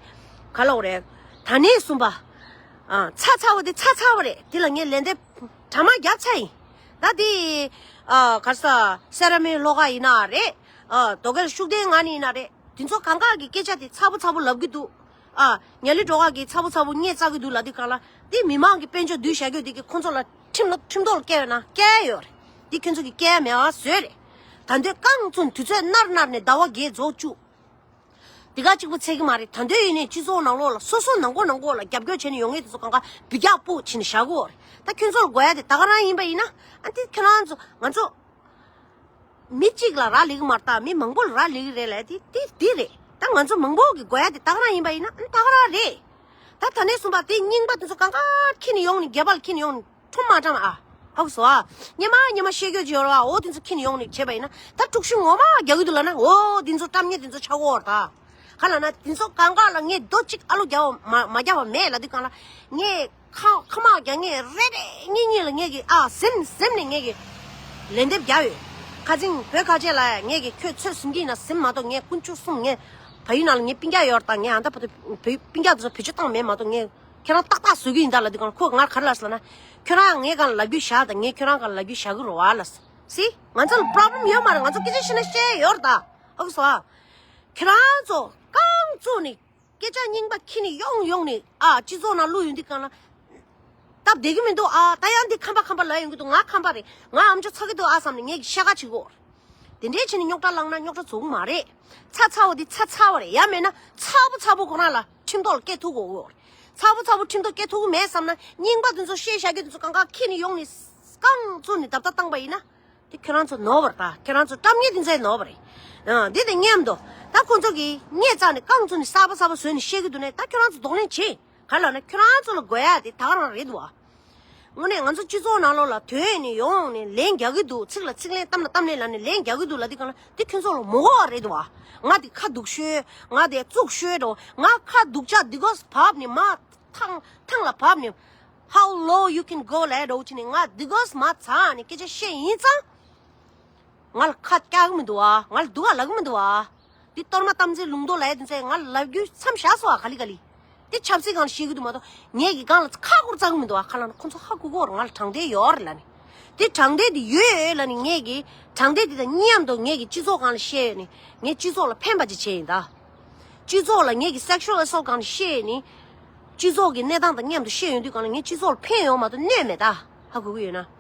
ག་ལབ་དགོས་རེད། ད་ནས་གསུམ་པ། ཨ། ཚ་ཚ་བོ་དེ་ཚ་ཚ་བོ་རེད། དེ་ལ་ངས་ལན་འདེབས་གྲ་མ་རྒྱབ་ཚར་ཡིན། ད་དེ། ཨ། ག་རེ་ཟ། སེ་ར་མི་ལྷོ་ཁ་ཡིན་ན་རེད། ཨ། རྡོ་སྐས་ཤུགས་ལྡན་ང་ནི་ཡིན་ན་རེད། དེ་ཚོ་གང་ག་གི་སྐད་ཆ་དེ་ཚ་པོ་ཚ་པོ་ལབ་གི་འདུག་ཨ། ཉ་ལི་སྒྲོལ་དཀར་གི་ཚ་པོ་ཚ་པོ་སྙད་བཙག་གི་འདུག་ལབ་དུས་སྒང་ལ། དེ་མི་མང་གི་དཔལ་འབྱོར་བསྡུས་བཞག་རྒྱུ་དེ་གི་ཁོང་ཚོ་ལ་ཁྲིམས་ལ་ཁྲིམས་ཐོག་ལ་བཀལ་ཡོད་ན་བཀལ་ཡོད་རེད། དེ་ཁྱོད་ཚོ་གི་བཀལ་མེད་པ་བཟོས་རེད། ད་དུང་རྐང་བཙུགས་དུས་ཚོད་ནར་ནར་ནས་ཟླ་བ་བརྒྱད་རྫོགས་བཅུག་དེ་ག་གཅིག་པོ་ཚད་ཀྱི་མ་རེད། ད་དུང་ཡིན་ནའི་སྤྱི་ཚོགས་ནང་ལོགས་ལ་སོ་སོ་ནང་ཁུལ་ནང་ཁུལ་ལ་རྒྱབ་སྐྱོར་བྱས་ནས་ཡོང་མཁན་དེ་ཚོ་གང་ག་འབུད་རྒྱག་སྤོ་བྱས་ནས་བཞག་གི་ཡོད་རེད། ད་ཁྱོད་ཚོ་ལ་དགོས་ཡ་དེ་ད་ག་རང་ཡིན་པ་ཡིན་ན། ཨ། དེ་ཁྱོད་རང་ཚོ་ང་ཚོ་མི་གཅིག་ལ་རག་ལས་ཀྱི་མ་རེད། ད་མི་མང་པོ་ལ་རག་ལས་ཀྱི་རེད་ལབ་དེ་དེ་དེ་རེད། ད་ང་ཚོ་མང་པོ་གི་དགོས་ཡ་དེ་ད་ག་རང་ཡིན་པ་ཡིན་ན། ཨ། ད་ག་རང་རེད། ད་ད་ནས་གསུམ་པ་དེ་རྙིང་པ་དེ་ཚོ་གང་ག་ཁྱེར་ནས་ཡོང་ནས། རྒྱ་བལ་ཁྱེར་ནས་ཡོང་ནས་ཁྲོམ་མ་བཀྲམ་ཨ། ཧ་གོ་སོང་ཨ། སྙན་མ་སྙན་མ་བཤད་རྒྱུ་ཅིག་ཡོད་རེད་བ། འོ་དེ་ཚོ་ཁྱེར་ནས་ཡོང་ནས་བྱས་པ་ཡིན་ན། ད་དཀྲུག་ཤིང་ངོ་མ་རྒྱག་གི་འདུག་ལབ་ན། འོ་དེ་ཚོ་བཀྲམ་མཁན་དེ་ཚོ་ཆགས་ཀྱི་ཡོད་རེད་ད། ག་ལབ་ན་དེ་ཚོ་གང་ག་ལ་ངས་རྡོ་གཅིག་ཨ་ལོ་རྒྱག་པ་མ་མ་རྒྱག་པ་མེད་ལབ་དུས་སྒང་ལ། ངས་ཁ་ཁ་མ་རྒྱག་མཁན་རེ་རེ་གཉིས་གཉིས་ལ་ངས་ཀྱི། ཨ། གཟིམ་གཟིམ་ནས་ངས་ཀྱི་ལན་འདེབས་རྒྱག་ཡོད། ཁ་ཚིང་བོད་ཁ་ཆེ་ལ་ཡ་ངས་ཀྱི་ཁྱོད་ཚོད་ཟིན་གྱི་ཡིན་ན་ཟིན་མ་གཏོགས། ངས་དཀོན་མཆོག་གསུམ། ངས་བལ་ཡུལ་ནང་ལ་ངའི་སྤུན་ཀྱག་ཡོད་རེད་ད། ངས་ཨ་ད་བར་དུ་བོད་སྤུན་ཀྱག་དེ་ཚོ་བེད་སྤྱོད་བཏང་མེད་མ་གཏོགས། ངས་ཁྱེད་རང་ཏག་ཏག་བཟོ་གི་ཡིན་ད་ལབ་དུས་སྒང་ལ། ཁོས་ང་ག་རེ་ལབ་སོང་ལབ་ན། ཁྱོད་རང་ངའི་སྒང་ལ་ལབ་རྒྱུ་བཞག་དང་། ངས་ཁྱོད་རང་སྒང་ལ་ལབ་རྒྱུ་བཞག་གི་རེད་བ་ལབ་སོང་། སི། ང་ཚོ་ལ་པོ་རོབ་ལེམ་ཡོད་མ་རེད། ང་ཚོ་སྐད་ཆ་བཤད་ན་བཤད་ཡོད་རེད་ད། ཧ་གོ་སོང་ཨ། ཁྱེད་རང་ཚོ་རྐང་བཙུགས་ནས་སྐད་ཆ་རྙིང་པ་ཁྱེར་ནས་ཡོང་ཡོང་ནས། ཨ། སྤྱི་ཚོགས་ནང་བླུགས་ཡོང་དུས་སྒང་ལ། སྟབས་བདེ་གི་མི་འདུག་ཨ། ད་ཡང་འདི་ཁམས་པ་ཁམས་པ་ལབ་ཡོང་གི་འདུག་ང་ཁམས་པ་རེད། ང་ཨ་མཆོག་ཚ་གི་འདུག་ཨ་བསམ་ནས་ངས་ཤ་ཁ་བྱེད་དགོས། དེ་འདྲའི་བྱས་ནས་རྙོག་དྲ་བསླངས་ན་རྙོག་དྲ་རྫོགས་གི་མ་རེད། ཚ་ཚ་བོ་འདི་ཚ་ཚ་བོ་རེད། ཡང་མེད་ན་ཚ་པོ་ཚ་པོ་ཁོ་རང་ལ་ཁྲིམས་ཐོག་ལ་བཀལ་ཐུབ་དགོས་གི་རེད། ཚ་པོ་ཚ་པོ་ཁྲིམས་ཐོག་བཀལ་ཐུབ་གི་མེད་བསམ་ན། རྙིང་པ་དེ་ཚོ་བཤད་བཞག་རྒྱུ་དེ་ཚོ་གང་ག་ཁྱེར་ནས་ཡོང་ནས་རྐང་བཙུགས་ནས་རྡབ་རྡབ་བཏང་པ་ཡིན་ན། དེ་ཁྱོད་རང་ཚོ་ནོར་བ་རེད་ད། ཁྱོད་རང་ཚོ་བཀྲམ་མཁན་དེ་ཚོའི་ནོར་བ་རེད། ཨ། འདི་དང་མཉམ་དུ་ད་ཁོང་ཚོ་གིས་སྙད་བཙགས་ནས་རྐང་བཙུགས་ནས་གསར་པ་གསར་པ་བཟོས་ནས་བཤད་ཀྱི་འདུག་ནས། ད་ཁྱོད་རང་ཚོ་གདོང་ལེན་བྱེད། ག་ལབ་ན་ཁྱོད་རང་ཚོ་ལ་དགོས་ཡ་དེ་ད་ག་རང་རེད་འདུག་ཨ། དངོས་གནས་ང་ཚོ་སྤྱི་ཚོགས་ནང་ལོགས་ལ་ཐོན་ནས་ཡོང་ནས་ལན་རྒྱག་གི་འདུག་ཚིག་ལ་ཚིག་ལན། གཏམ་ལ་གཏམ་ལན་ལབ་ནས་ལན་རྒྱག་གི་འདུག་ལབ་དུས་སྒང་ལ། དེ་ཁྱོད་ཚོ་ལ་མོ་གོ་བ་རེད་འདུག་ཨ། ང་དེ་ཁ་སྡུག་ཤོས། ང་དེ་བཙུགས་ཤོས་འགྲོ། ང་ཁ་སྡུག་ཅག་འདི་གོ་བབས་ནས་མར་ཐང་ཐང་ལ་བབས་ནས། How low you can go ལབ་འགྲོ་བྱས་ནས། ང་འདི་གོ་མར་འཛེགས་ནས་སྐད་ཆ་བཤད་ཡིན་ཙང་། ང་ལ་ཁ་བཀྱག་གི་མི་འདུག་ཨ། ང་ལ་སྡུག་ག་ལབ་གི་མི་འདུག་ཨ། འདི་གཏོར་མ་གཏམ་ཚེ་ལུང་རྟོགས་ལབ་ཡ་དེ་ཚོས་ང་ལ་ལབ་རྒྱུ་མཚམས་བཞག་སོང་ཨ། ག་ལེ་ག་ལེ། དེ་ཆབ་སྲིད་སྒང་ལ་བཤད་གི་འདུག་མ་གཏོགས། ངས་ཀྱི་སྒང་ལ་ཁ་སྐོར་བཙལ་གི་མི་འདུག་ཨ། ག་ལབ་ན་ཁོ་ཚོ་ཧ་གོ་གི་ཡོད་རེད། ང་ལ་དྲང་བདེན་ཡོད་རེད་ལབ་ནས། དེ་དྲང་བདེན་དེ་ཡོད་ལབ་ནས། ངས་ཀྱི་དྲང་བདེན་དེ་དང་མཉམ་དུ་ངས་ཀྱི་སྤྱི་ཚོགས་སྒང་ལ་བཤད་ནས་ངས་སྤྱི་ཚོགས་ལ་ཕན་པ་ཅིག་བྱས་ཡིན་ད། སྤྱི་ཚོགས་ལ་ངས་ཀྱི་sexual assault སྒང་ལ་བཤད་ནས། སྤྱི་ཚོགས་ཀྱི་གནས་སྟངས་དང་མཉམ་དུ་བཤད་ཡོང་དུས་སྒང་ལ་ངས་སྤྱི་ཚོགས་ལ་ཕན་ཡོང་མ་གཏོགས་གནོད་མེད་ད། ཧ་གོ་གི་ཡོད་ན།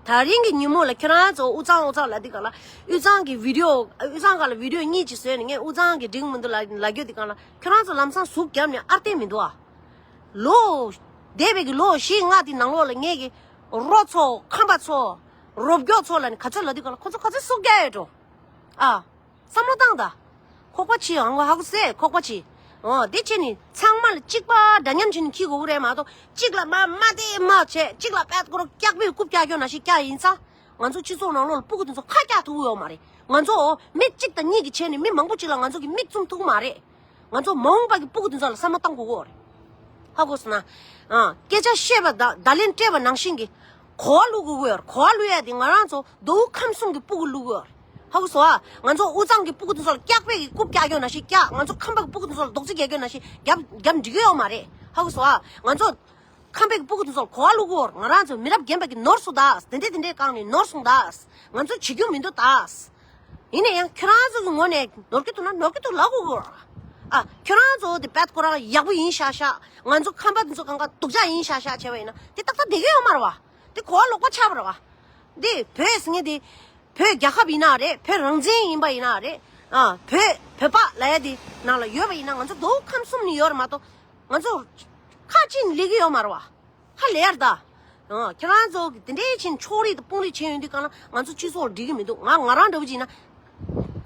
ད་རིང་གི་ཉིན་མོ་ལ་ཁྱོད་རང་ཚོ་དབུས་གཙང་དབུས་གཙང་ལབ་དུས་སྒང་ལ། དབུས་གཙང་གི་བི་ཌི་ཡོ། དབུས་གཙང་སྒང་ལ་བི་ཌི་ཡོ་གཉིས་ཅིག་བཟོས་ནས། ངས་དབུས་གཙང་གི་འགྲིག་མི་འདུག་ལབ་ལབ་རྒྱུ་དེ་སྒང་ལ། ཁྱོད་རང་ཚོ་ལམ་སང་ཟུག་བརྒྱབ་ནས་ཨར་བསྟན་མི་འདུག་ཨ། ལོ། འདས་པའི་གི་ལོ་བཞི་ལྔ་དེ་ནང་ལོགས་ལ་ངས་ཀྱི་རོ་ཚོ། ཁམས་པ་ཚོ། རོ་བརྒྱུད་ཚོ་ལབ་ནས་ག་ཚོད་ལབ་དུས་སྒང་ལ། ཁོ་ཚོ་ག་ཚོད་ཟུག་བརྒྱབ་ཡོད་འགྲོ། ཨ། བསམ་བློ་བཏང་དང་། ཁོག་པ་ཕྱིས། ཨང་། ཧ་གོ་སོང་། ཁོག་པ་ཕྱིས། འོ། དེ་བྱས་ནས་ཚང་མ་ལ་གཅིག་པ་འདྲ་མཉམ་བྱས་ནས་འཁྱེར་དགོས་ཀྱི་རེད་མ་གཏོགས། གཅིག་ལ་མར་དམའ་དེ་མར་བྱས། གཅིག་ལ་པད་ཀོ་རོ་སྐྱག་པའི་རྐུབ་བཀྱག་རྒྱུ་ནང་བཞིན་བཀྱག་ཡིན་ཙང་། ང་ཚོ་སྤྱི་ཚོགས་ནང་ལོགས་ལ་སྤུ་གུ་དེ་ཚོ་ཁ་བཀྱག་ཐུབ་ཀྱི་ཡོད་མ་རེད། ང་ཚོ་མི་གཅིག་དང་གཉིས་ཀྱིས་བྱས་ནས་མི་མང་པོ་ཅིག་ལ་ང་ཚོ་གིས་མིག་བཙུམ་ཐུབ་ཀྱི་མ་རེད། ང་ཚོ་མ་འོངས་པ་གི་སྤུ་གུ་དེ་ཚོ་ལ་བསམ་བློ་བཏང་དགོས་ཀྱི་ཡོད་རེད། ཧ་གོ་སོང་ན། ཨ། སྐད་ཆ་བཤད་པ་དང་བརྡ་ལན་སྤྲད་པ་ནང་བཞིན་གྱི་གོ་བ་བླུག་དགོས་ཀྱི་ཡོད་རེད། གོ་བ་བླུག་ཡ་དེ་ང་རང་ཚོ་མདོ་དབུས་ཁམས་གསུམ་གྱི་སྤུ་གུ་བླུག་དགོས་ཡོད་རེད། ཧ་གོ་སོང་ཨ། ང་ཚོ་དབུས་གཙང་གི་སྤུ་གུ་དེ་ཚོ་ལ་སྐྱག་པའི་གི་རྐུབ་བཀྱག་རྒྱུ་ནང་བཞིན་བཀྱག། ང་ཚོ་ཁམས་པ་གི་སྤུ་གུ་དེ་ཚོ་ལ་རྡོག་རྫིས་རྒྱག་རྒྱུ་ནང་བཞིན་རྒྱབ་རྒྱབ་འགྲིག་གི་ཡོད་མ་རེད། ཧ་གོ་སོང་ཨ། ང་ཚོ་ཁམས་པའི་གི་སྤུ་གུ་དེ་ཚོ་ལ་གོ་བ་བླུག་དགོས་རེད། ང་རང་ཚོ་མི་རབས་རྒན་པ་གི་ནོར་སོང་ད། དེ་འདྲས་དེ་འདྲས་བསྐངས་ནས་ནོར་སོང་ད། ང་ཚོ་བྱེད་རྒྱུ་མི་འདུག་ད། ཡིན་ན་ཡང་ཁྱོད་རང་ཚོ་གི་ངོས་ནས་ནོར་གྱི་འདུག་ན་ནོར་གྱི་འདུག་ལབ་དགོས་ཀྱི་རེད། ཨ། ཁྱོད་རང་ཚོ་དེ་པད་ཀོ་རང་ཡག་པོ་ཡིན་ཤག་ཤག། ང་ཚོ་ཁམས་པ་དེ་ཚོ་གང་ག་སྡུག་ཅག་ཡིན་ཤག་ཤག་བྱས་པ་ཡིན་ན། དེ་ཏག་ཏག་བསྡད་ཀྱི་ཡོད་མ་རེད་བ། དེ་གོ་བ་ལོག་པ་ཆགས་པ་རེད་བ། འདི་བོད་ཟེར་མཁན་དེ་བོད་རྒྱལ་ཁབ་ཡིན་ན་རེད། བོད་རང་བཙན་ཡིན་པ་ཡིན་ན་རེད། ཨ། བོད་བོད་པ་ལབ་ཡ་དེ་ནང་ལ་ཡོད་པ་ཡིན་ན། ང་ཚོ་མདོ་དབུས་ཁམས་གསུམ་ནས་ཡོད་རེད་མ་གཏོགས། ང་ཚོ་ཁ་གཅིག་ནས་སླེབས་ཀྱི་ཡོད་མ་རེད་བ། ཧ་ལས་ཡར་ད། ཨ། ཁྱེད་རང་ཚོ་གི་དེ་འདྲའི་ཕྱིན་ཕྱོགས་རིས་དང་དཔུང་རིས་བྱས་ཡོང་དུས་སྒང་ལ་ང་ཚོ་སྤྱི་ཚོགས་ལ་འགྲིག་གི་མི་འདུག་ང་ང་རང་འདྲ་བོ་ཅིག་ཡིན་ན།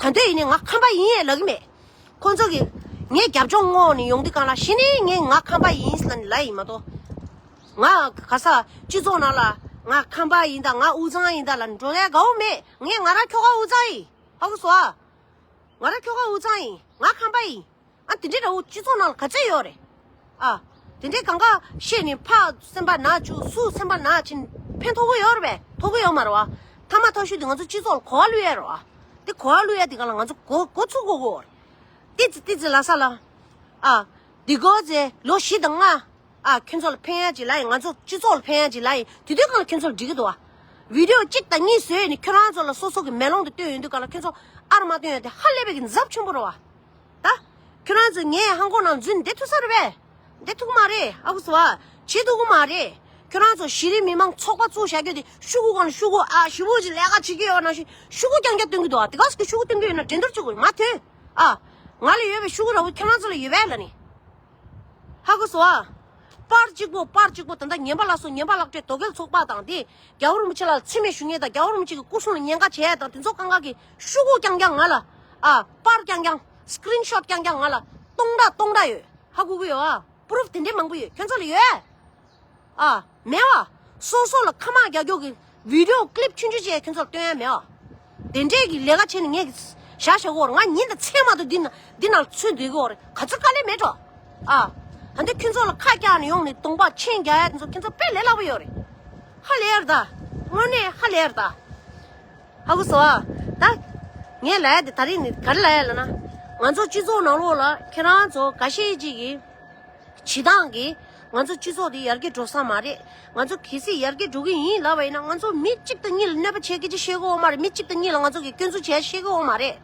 ད་ལྟ་ཡིན་ནའི་ང་ཁམས་པ་ཡིན་ཡས་ལབ་ཀྱི་མེད། ཁོང་ཚོ་གིས་ངའི་རྒྱབ་ལྗོངས་སྔོག་ནས་ཡོང་དུས་སྒང་ལ་གཞི་ནས་ངས་ང་ཁམས་པ་ཡིན་ལབ་ནས་ལབ་ཡིན་མ་གཏོགས། ང་ག་ས་སྤྱི་ཚོགས་ནང་ལ་ང་ཁམས་པ་ཡིན་ད། ང་དབུས་གཙང་ཡིན་ད་ལབ་ནས་འགྲོ་ཡ་དགའ་བོ་མེད། ངས་ང་རང་ཁྱོ་ག་དབུས་གཙང་ཡིན། ཧ་གོ་སོང་ཨ། ང་རང་ཁྱོ་ག་དབུས་གཙང་ཡིན། ང་ཁམས་པ་ཡིན། ཨ། དེ་འདྲའི་འདྲ་བོ་སྤྱི་ཚོགས་ནང་ལ་ག་ཚོད་ཡོད་རེད། ཨ། དེ་འདྲའི་གང་ག་བཤད་ནས་ཕར་སེམས་པ་ན་བཅུག་ཚུར་སེམས་པ་ན་བྱས་ནས་ཕན་ཐོགས་ཀྱི་ཡོད་རེད་པས། ཐོགས་ཀྱི་ཡོད་མ་རེད་བ། ཐ་མ་ཐག་ཤུལ་དེ་ང་ཚོ་སྤྱི་ཚོགས་ལ་གོ་བ་བླུག་ཡ་རེད་བ། དེ་གོ་བ་བླུག་ཡ་དེ་ག་ལ་ང་ཚོ་འགོ་འགོ་ཚུགས་དགོས་ཀྱི་ཡོད་རེད། ཏི་ཙི་ཏི་ཙི་ལབ་ས་ལ། ཨ། འདི་གོ་ཚེ་ལོ་བཞི་དང་ལྔ། ཨ་ཁྱོད་ཚོ་ལ་ཕན་ཡ་ཅིག་ལ་ཡིན། ང་ཚོ་སྤྱི་ཚོགས་ལ་ཕན་ཡ་ཅིག་ལ་ཡིན། དེ་དུས་གང་ལ་ཁྱོད་ཚོ་ལ་འགྲིག་གི་འདུག་བ། བི་ཌིའོ་གཅིག་དང་གཉིས་བཟོས་ནས་ཁྱོད་རང་ཚོ་ལ་སོ་སོ་གི་མེ་ལོང་དུ་བཏོན་ཡོང་དུས་གང་ལ་ཁྱོད་ཚོ་ཨར་མ་བཏོན་ཡོང་དེ་ཧ་ལས་པའི་གི་འཛབ་ཆེན་པོ་རེད་བ། ད་ཁྱོད་རང་ཚོ་ངའི་ཧང་གོ་ནང་འཛུལ་ནས་བསྡད་ཐུབ་ས་རེད་པས། བསྡད་ཐུབ་ཀྱི་མ་རེད། ཨ་ཁུ་སོ་ཨ། བྱེད་ཐུབ་ཀྱི་མ་རེད། ཁྱོད་རང་ཚོ་གཞི་རིམ་མི་མང་ཚོགས་པ་བཙུགས་བཞག་རྒྱུ་དེ་ཤོག་གུ་གང་ལ་ཤོག་གུ་ཨ་ཞེ་པོ་ཅིག་ལས་ཀ་བྱེད་ཀྱི་ཡོད་ནང་བཞིན་ཤོག་གུ་རྐྱང་རྐྱང་སྟོན་གྱི་འདུག་ཨ། དེ་ག་ཟེར་གྱི་ཤོག་གུ་སྟོན་གྱི་ཡོད་ན་འགྲན་བསྡུར་བྱེད་དགོས་མ་ཐོན། ཨ། ང་ལ་ཡོད་པའི་ཤོག་གུ་ར་བོ་ཁྱོད་རང་ཚོ་ལ་ཡོད་པས་ལ་ནི། ཧ་གོ་སོང་ཨ། པར་གཅིག་པོ་པར་གཅིག་པོ་ད་ལྟ་ངན་པ་ལ་སོགས་ངན་པ་ལག་སྤྲད་དོ་གལ་ཚོགས་པ་དང་དེ་རྒྱལ་བ་རིན་པོ་ཆེ་ལ་མཚན་སྨད་ཞུ་མཁན་དང་རྒྱལ་བ་རིན་པོ་ཆེ་གི་སྐུ་སྲུང་ལ་ཉེན་ཁ་བྱས་དང་དེ་ཚོ་གང་ག་གི་ཤོག་གུ་རྐྱང་རྐྱང་ང་ལ། ཨ། པར་རྐྱང་རྐྱང་སི་ཀི་རིན་ཤོཊ་རྐྱང་རྐྱང་ང་ལ་སྟོང་ཕྲག་སྟོང་ཕྲག་ཡོད། ཧ་གོ་གི་ཡོད་ཨ། པུ་རུབ་དེ་འདྲའི་མང་པོ་ཡོད། ཁྱོད་ཚོ་ལ་ཡོད། ཨ། མེད་བ། སོ་སོ་ལ་ཁ་མ་རྒྱག་རྒྱུ་གི་བི་ཌིའོ་ཀི་ལིབ་ཆུང་ཆུང་ཅིག་ཁྱོད་ཚོར་སྟོན་ཡ་མེད་བ། དེ་འདྲས་ཀྱི་ལས་ཀ་བྱས་ནས་ངས་བཞག་བཞག་གོ་ར། ང་ཉིན་དང་མཚན་མ་གཏོགས་འདི་ན་འདི་ནང་ཚུད་སྡོད་གི་ཡོད་རེད། ག་ཚོད་དཀའ་ལས་མེད་འགྲོ། ཨ། ད་འདི་ཁྱོད་ཚོ་ལ་ཁ་བཀྱག་ནས་ཡོང་ནས་གདོང་པ་མཆན་རྒྱག་ཡ་དེ་ཚོ་ཁྱོད་ཚོ་དཔེ་ལས་སླ་པོ་ཡོད་རེད། ཧ་ལས་ཡ་རེད་ད། དངོས་གནས་ཧ་ལས་ཡ་རེད་ད། ཧ་གོ་སོང་ཨ། ད་ངས་ལབ་ཡ་དེ་ད་རིང་ནི་ག་རེ་ལབ་ཡ་ལབ་ན། ང་ཚོ་སྤྱི་ཚོགས་ནང་ལོགས་ལ་ཁྱེད་རང་ཚོ་འགའ་ཤས་ཅིག་གིས་བྱེད་སྟངས་ཀྱིས་ང་ཚོ་སྤྱི་ཚོགས་འདི་ཡར་རྒྱས་འགྲོ་ས་མ་རེད། ང་ཚོ་གལ་སྲིད་ཡར་རྒྱས་འགྲོ་གི་ཡིན་ལབ་པ་ཡིན་ན་ང་ཚོ་མི་གཅིག་དང་གཉིས་ལ་གནོད་པ་བྱེད་སྐད་ཆ་བཤད་གི་ཡོད་མ་རེད། མི་གཅིག་དང་གཉིས་ལ་ང་ཚོ་གིས་སྐྱོན་འཛུགས་བྱས་བཤད་གི་ཡོད་མ་རེད།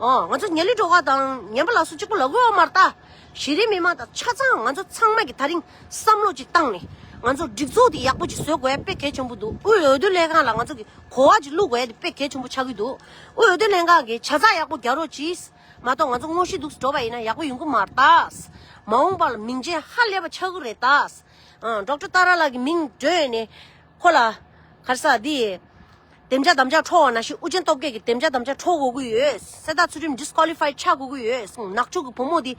ཨོ། ང་ཚོ་ཉ་ལི་སྒྲོལ་དཀར་དང་ངན་པ་ལགས་སོ་གཅིག་པོ་ལབ་གི་ཡོད་མ་རེད་ད། གཞི་རིམ་མི་མང་དང་ཆ་ཚང་ང་ཚོ་ཚང་མ་གིས་ད་རིང་བསམ་བློ་ཅིག་བཏང་ནས་ང་ཚོ་སྒྲིག་འཛུགས་དེ་ཡག་པོ་ཅིག་བཟོ་དགོས་ཡ་དཔེ་གལ་ཆེན་པོ་འདུག་དབུས་འོས་བསྡུ་ལྷན་ཁང་ལ་ང་ཚོ་གིས་གོ་བ་ཅིག་བླུག་དགོས་ཡ་དེ་དཔེ་གལ་ཆེན་པོ་ཆགས་ཀྱི་འདུག་དབུས་འོས་བསྡུ་ལྷན་ཁང་གིས་ཆ་ཚང་ཡག་པོ་རྒྱག་རོགས་གྱིས། མ་གཏོགས་ང་ཚོ་དངོས་གཞི་འདུག་སེ་འགྲོ་བ་ཡིན་ན་ཡག་པོ་ཡོང་གི་མ་རེད་ད། མ་འོངས་པ་ལ་མིང་ཅན་ཧ་ལས་པ་ཆགས་ཀྱི་རེད་ད། ཨ། ཌོག་ཊར་ཏཱ་ར་ལགས་ཀྱི་མིང་བགྲོས་ནས་ཁོ་ལ་ག་རེ་ཟེར་འདི། དམ་བཅའ་དམ་བཅའ་འཕྲོག་པ་ནང་བཞིན་ཨུ་རྒྱན་སྟོབས་རྒྱལ་གྱིས་དམ་བཅའ་དམ་བཅའ་འཕྲོག་དགོས་ཀྱི་ཡོད། གསེར་རྟ་ཚུལ་ཁྲིམས་ཌི་སི་ཀོ་ལི་ཕའི་ཌི་ཆགས་དགོས་ཀྱི་ཡོད། ནག་ཕྱོགས་ཀྱི་བུ་མོ་འདི་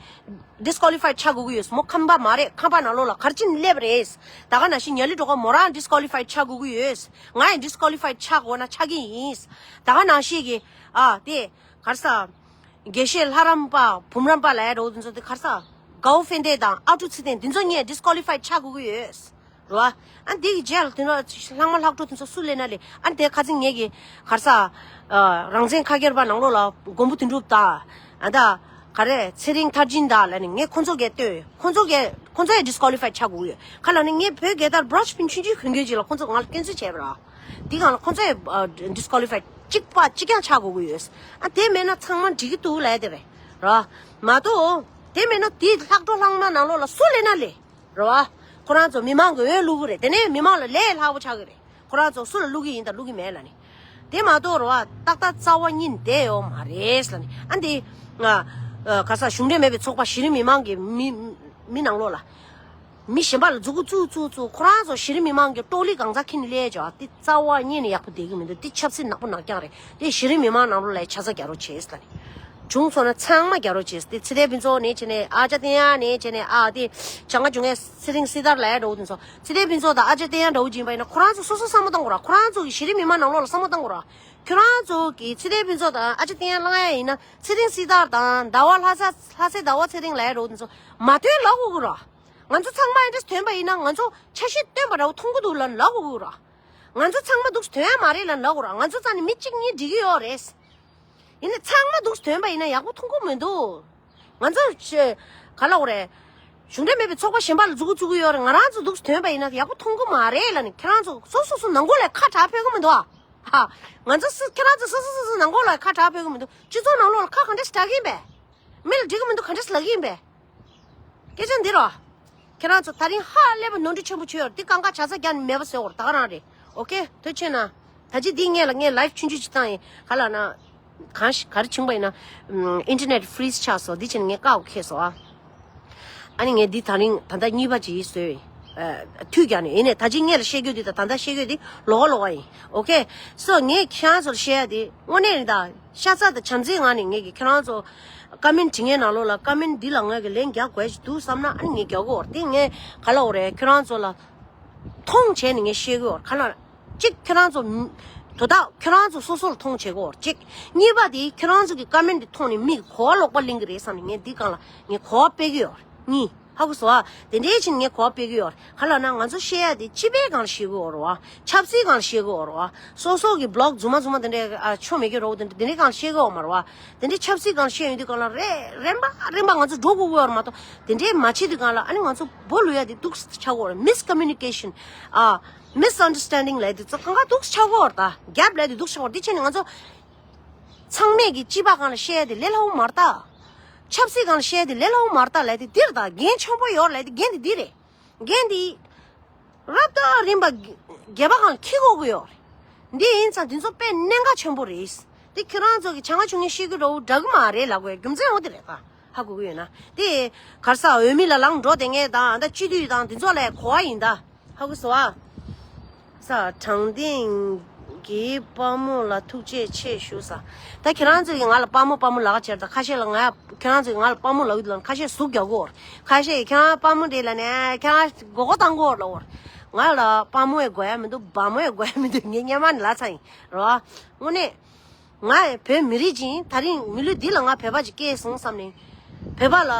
ཌི་སི་ཀོ་ལི་ཕའི་ཌི་ཆགས་དགོས་ཀྱི་ཡོད། མོ་ཁམས་པ་མ་རེད། ཁམས་པ་ནང་ལོགས་ལ་ག་རེ་བྱས་ནས་སླེབས་རེད། ད་ག་ནང་བཞིན་ཉ་ལི་སྒྲོལ་དཀར་མོ་རང་ཌི་སི་ཀོ་ལི་ཕའི་ཌི་ཆགས་དགོས་ཀྱི་ཡོད། ང་ཡང་ཌི་སི་ཀོ་ལི་ཕའི་ཌི་ཆགས་དགོས་ན་ཆགས་ཀྱི་ཡིན། ད་ག་ནང་བཞིན་གྱི་ཨ་དེ་ག་རེ་ཟེར། དགེ་བཤེས་ལྷ་རམས་པ་བུམ་རམས་པ་ལབ་ཡ་འདྲ་བོ་དེ་ཚོ་དེ་ག་རེ་ཟེར། དགའ་བོ་ཕན་བདེ་དང་ཨ་ཀྲུག་ཚེ་བརྟན་དེ་ཚོ་གཉིས་ཌི་སི་ཀོ་ལི་ཕའི་ཌི་ཆགས་དགོས་ཀྱི་ཡོད། རེད་བ། ཨ་འདི་གི་རྗེས་ལ་དེ་ནས་ལྷག་མ་ལྷག་འཕྲོ་དེ་ཚོ་སུ་ལེན་ན་ལེ། ཨ་དེ་ཁ་སང་ངེད་ཀྱི་ག་རེ་ཟེར། ཨ་རང་བཙན་ཁ་སྒེར་པ་ནང་ལོགས་ལ་མགོན་པོ་དོན་གྲུབ་དང་། ཨ་ད་ག་རེ་ཚེ་རིང་མཐར་ཕྱིན་དང་ལབ་ནས་ངས་ཁོང་ཚོ་གས་བསྟོད། ཁོང་ཚོ་གས་ཁོང་ཚོ་ཡང་ཌི་སི་ཀོ་ལི་ཕའི་ཌི་ཆགས་དགོས་ཀྱི་ཡོད། ག་ལབ་ན་ངས་བོད་རྒྱལ་དར་བྷ་ར་ཇི་ཕིན་ཆུང་ཆུང་གོན་མཁན་ཅིག་ལ་ཁོང་ཚོ་ང་ལ་སྐྱོན་བརྗོད་བྱས་པ་རེད། དེ་སྒང་ལ་ཁོང་ཚོ་ཡང་ཌི་སི་ཀོ་ལི་ཕའི་ཌི་གཅིག་པ་གཅིག་རྐྱང་ཆགས་དགོས་ཀྱི་ཡོད། ཨ་དེ་མེད་ན་ཚང་མ་འགྲིག་གི་འདུག་ལབ་ཡ་དེ་རེད། རེད་བ། མ་གཏོགས་དེ་མེད་ན་དེ་ལྷག་འཕྲོ་ལྷག་མ་ནང་ལོགས་ལ་སུ་ལེན་ན་ལེ། རེད་བ། ཁོ་རང་ཚོ་མི་མང་གི་འོས་བླུག་གི་རེད། དེ་ནས་མི་མང་ལ་ལས་སླ་པོ་ཆགས་ཀྱི་རེད། ཁོ་རང་ཚོ་སུ་ལ་བླུག་གི་ཡིན་དང་བླུག་གི་མེད་ལབ་ནི། དེ་མ་གཏོགས་རེད་བ། ཏག་ཏག་རྩ་བ་ཉིད་ནས་བསྡད་ཡོད་མ་རེད་ལབ་ནི། ཨ་འདི། ང་། ཨ། ག་རེ་ཟེར་གཞུང་འབྲེལ་མེད་པའི་ཚོགས་པ་གཞི་རིམ་མི་མང་གི་མི་མི་ནང་ལོགས་ལ། མི་གཞན་པ་ལ་མཛུབ་གུ་བཙུགས་བཙུགས་བཙུགས་ཁོ་རང་ཚོ་གཞི་རིམ་མི་མང་གི་ཀྲོག་ལི་གང་ཚ་འཁྱེར་ནས་སླེབས་བྱས་བ་དེ་རྩ་བ་ཉིད་ནས་ཡག་པོ་བསྡད་ཀྱི་མི་འདུག་དེ་ཆབ་སྲིད་ནག་པོ་ནག་རྐྱང་རེད། དེ་གཞི་རིམ་མི་མང་ནང་ལོགས་ལ་ཆ་ཚང་རྒྱག་རོགས་བྱེད་ལབ་ནི། བྱུང་སོང་ན་ཚང་མ་རྒྱག་རོགས་བྱེད། དེ་ཚེ་བརྟན་ཕུན་ཚོགས་ནས་བྱས་ནས་ཨ་ཅག་བསྟན་དབྱངས་ནས་བྱས་ནས་ཨ་དེ་བྱང་ཁ་བྱུང་ངས་ཚེ་རིང་སྲི་ཐར་ལབ་ཡ་འདྲ་བོ་དེ་ཚོ་ཚེ་བརྟན་ཕུན་ཚོགས་དང་ཨ་ཅག་བསྟན་དབྱངས་འདྲ་བོ་ཅིག་ཡིན་པ་ཡིན་ན་ཁོ་རང་ཚོ་སོ་སོ་བསམ་བློ་གཏོང་དགོས་ར། ཁོ་རང་ཚོ་གི་གཞི་རིམ་མི་མང་ནང་ལོགས་ལ་བསམ་བློ་གཏོང་དགོས་ར། ཁྱོད་རང་ཚོ་གི་ཚེ་བརྟན་ཕུན་ཚོགས་དང་ཨ་ཅག་བསྟན་དབྱངས་བསླང་ཡ་ཡིན་ན་ཚེ་རིང་སྲི་ཐར་དང་ཟླ་བ་ལྷ་ས་ལྷ་སའི་ཟླ་བ་ཚེ་རིང་ལབ་ཡ་འདྲ་བོ་དེ་ཚོ་མ་ཐོན་ལབ་དགོས་ཀྱི་ར། ང་ཚོ་ཚང་མ་ཨེ་འདྲས་ཐོན་པ་ཡིན་ན་ང་ཚོ་ཆ་ཤས་སྟོན་པ་འདྲ་བོ་མཐོང་གི་འདུག་ལབ་ལབ་དགོས་ཀྱི་ར། ང་ཚོ་ཚང་མ་འདུག་སེ་ཐོན་ཡ་མ་རེད་ལབ་ལབ་དགོས་ར། ང་ཚོ་རྩ་ནས་མི་གཅིག་གཉིས་འགྲིག་གི་ཡོད་རེད། ཡིན་ནའི་ཚང་མ་འདུག་སེ་ཐོན་པ་ཡིན་ན་ཡག་པོ་མཐོང་གི་མི་འདུག་ང་ཚོ་ཆེ་ག་ལབ་དགོས་རེད། གཞུང་འབྲེལ་མེད་པའི་ཚོགས་པ་གཞན་པ་ལ་མཛུབ་གུ་བཙུགས་ཀྱི་ཡོད་རེད། ང་རང་ཚོ་འདུག་སེ་ཐོན་པ་ཡིན་ན་ཡག་པོ་མཐོང་གི་མ་རེད་ལབ་ནས་ཁྱེད་རང་ཚོ་སོ་སོ་སོ་སོ་ནང་ཁོག་ལ་ཁ་གྲག་ཕོད་ཀྱི་མི་འདུག་ཨ། ཧ། ང་ཚོ་སུ་ཁྱེད་རང་ཚོ་སོ་སོ་སོ་སོ་ནང་ཁོག་ལ་ཁ་གྲག་ཕོད་ཀྱི་མི་འདུག་སྤྱི་ཚོགས་ནང་ལོགས་ལ་ཁ་ག་འདྲས་གྲག་གི་ཡིན་པས། མི་ལ་འགྲིག་གི་མི་འདུག་ག་འདྲས་ལབ་ཀྱི་ཡིན་པས། སྐད་ཆ་འདི་རོ། ཁྱེད་རང་ཚོ་ད་རིང་ཧ་ལས་པ་ནོར་འཁྲུལ་ཆེན་པོ་བྱུང་ཡོད་རེད། འདི་གང་ག་ཆ་ཚང་རྒྱག་ནས་མེད་པ་བཟོས་ཡོད་རེད། ད་ག་རང་རེད། ཨོ་ཁེ། ཐུགས་རྗེ་ཆེ་གནང་། ད་ཅི་འདི་ངས་ལ་ངས་ལའིབ་ཆུང་ཆུང་ཅིག་བཏང་ཡིན། ག་ལབ་ན། གང་ཞིག་ག་རེ་བྱུང་པ་ཡིན་ན། ཨིན་ཊར་ནེཊ་ཕི་རི་ཛི་ཆགས་སོང་། འདི་བྱས་ནས་ངས་བཀག་འཁེལ་སོང་ཨ། ཨ་ནི་ངས་འདི་ད་རིང་ད་ལྟ་གཉིས་པ་ཅིག་བཟོས་ཡིན། ཨ། མཐུད་རྒྱག་ནས་ཡིན་ནས་ད་ཅི་ངས་ལ་བཤད་རྒྱུ་འདི་དང་ད་ལྟ་བཤད་རྒྱུ་འདི་ལོགས་ཀ་ལོགས་ཀ་ཡིན། ཨོ་ཁེ། སོ་ངས་ཁྱེད་རང་ཚོར་བཤད་ཡ་འདི་དངོས་གནས་རེད་ད། ཤ་ཚ་དང་བྱམས་བརྩེའི་ངང་ནས་ངས་ཀྱིས་ཁྱེད་རང་ཚོ་ཀ་མེན་ཊི་བྲིས་མཁན་ནང་ལོགས་ལ་ཀ་མེན་ཊི་འདི་ལ་ངས་ཀྱིས་ལན་རྒྱག་དགོས་ཀྱི་འདུག་བསམ་ན་ཨ་ནི་ངས་རྒྱག་གི་ཡོད་རེད། དེ་ངས་ག་ལབ་དགོས་རེད། ཁྱེད་རང་ཚོ་ལ་མཐོང་བྱས་ནས་ངས་བཤད་ཀྱི་ཡོད་རེད། ག་ལབ་གཅིག་ཁྱེད་རང་ཚོ་དོ་བདག་ཁྱེད་རང་ཚོ་སོ་སོ་ལ་མཐོང་བྱེད་ཀྱི་ཡོད་རེད་གཅིག་གཉིས་པ་དེ་ཁྱེད་རང་ཚོ་གི་ཀ་མེན་ཊི་འདི་མཐོང་ནས་མིག་གོ་བ་ལོག་པ་ལེན་གྱི་རེད་བསམ་ནས་ངས་འདི་སྒང་ལ་ངས་གོ་བ་སྤེལ་གྱི་ཡོད་རེད། གཉིས། ཧ་གོ་སོང་ཨ། དེ་འདྲའི་ཕྱིན་ངས་གོ་བ་སྤེལ་གི་ཡོད། ག་ལབ་ན་ང་ཚོ་བཤད་ཡ་དེ་སྤྱི་པའི་སྒང་ལ་བཤད་གི་ཡོད་རེད་བ། ཆབ་སྲིད་སྒང་ལ་བཤད་གི་ཡོད་རེད་བ། སོ་སོ་གི་བི་ལོག་རྫུན་མ་རྫུན་མ་དེ་འདྲའི་ཨ་ཆོ་མེད་ཀྱི་རོགས་དེ་འདྲ་དེ་འདྲའི་སྒང་ལ་བཤད་གི་ཡོད་མ་རེད་བ། དེ་འདྲའི་ཆབ་སྲིད་སྒང་ལ་བཤད་ཡོང་དུས་སྒང་ལ་རེ་རེམ་པ་རེམ་པ་ང་ཚོ་འགྲོ་དགོས་ཀྱི་ཡོད་རེད་མ་གཏོགས། དེ་འདྲའི་མ་བྱེད་དུས་སྒང་ལ་ཨ་ནི་ང་ཚོ་སྦོ་ལུས་ཡ་དེ་སྡུག་ཆགས་ཀྱི་ཡོད་རེད། མིས་ཀ་མུ་ནི་ཀེ་ཤན། ཨ། མིས་ཨན་ཌར་སི་ཊན་ཌིང་ལབ་ཡ་དེ་ཚོ་གང་ག་སྡུག་ཆགས་ཀྱི་ཡོད་རེད་ད། གེབ་ལབ་ཡ་དེ་སྡུག་ཆགས་ཀྱི་ཡོད་རེད། དེ་བྱས་ནས་ང་ཚོ། ཚང་མས་ཀྱི་སྤྱི་པ་སྒང་ལ་བཤད་ཡ་དེ་ལས་སླ་བོ་མ་རེད་ད། ཆབ་སྲིད་སྒང་ལ་བཤད་ཡ་དེ་ལས་སླ་བོ་མ་རེད་ད་ལབ་དེ་འདིར་ད་འགན་ཆེན་པོ་ཡོད་ལབ་དེ་འགན་དེ་འདི་རེད། འགན་དེ་རབ་དང་རིམ་པ་སྒེར་པ་སྒང་ལ་འཁྱེར་དགོས་ཀྱི་ཡོད་རེད། འདི་ཡིན་ཙང་དེ་ཚོ་དཔེ་གནད་འགག་ཆེན་པོ་རེད། དེ་ཁྱེད་རང་ཚོ་གི་བྱ་ང་ཆུང་ངེ་ཤེས་ཀྱི་རོ་འདྲ་གི་མ་རེད་ལབ་དགོས་རྒྱུ་མཚན་འོ་དེ་རེད་ད། ཧ་གོ་གི་ཡོད་ན་དེ་གར་ས་འོས་མི་ལ་ལངས་འགྲོ་དེ་ངས་དང་ད་སྤྱི་འཐུས་དང་དེ་ཚོ་ལ་གོ་བ་ཡིན་ད། ཧ་གོ་སོང་ཨ། ས་དྲང་བདེན་གྱི་དཔའ་མོ་ལ་ཐུགས་རྗེ་ཆེ་ཞུ་ས། ད་ཁྱེད་རང་ཚོས་ཀྱི་ང་ལ་དཔའ་མོ་དཔའ་མོ་ལབ་ཀྱི་ཡོད་རེད་ད། ཁ་ཤས་ལ་ང་ཁྱེད་རང་ཚོས་ཀྱི་ང་ལ་དཔའ་མོ་ལབ་ཀྱི་འདུག་ལབ་ཁ་ཤས་ཟུག་རྒྱག་གི་ཡོད་རེད། ཁ་ཤས་ཀྱིས་ཁྱེད་རང་དཔའ་མོ་རེད་ལབ་ནས་ཁྱེད་རང་མགོ་སྐོར་བཏང་གི་ཡོད་རེད་ལབ་ཡོད་རེད། ང་ལ་དཔའ་མོ་ཡང་དགོས་ཡ་མི་འདུག་དཔའ་མོ་ཡང་དགོས་ཡ་མི་འདུག་ངས་སྔོན་མ་ནས་ལབ་ཚར་ཡིན་རེད་བ། དངོས་གནས། ང་བོད་མི་རིགས་ཅིག་ཡིན། ད་རིང་མི་ལུས་འདི་ལ་ང་བོད་པ་ཅིག་སྐྱེས་སོང་བསམ་ནས། བོད་པ་ལ་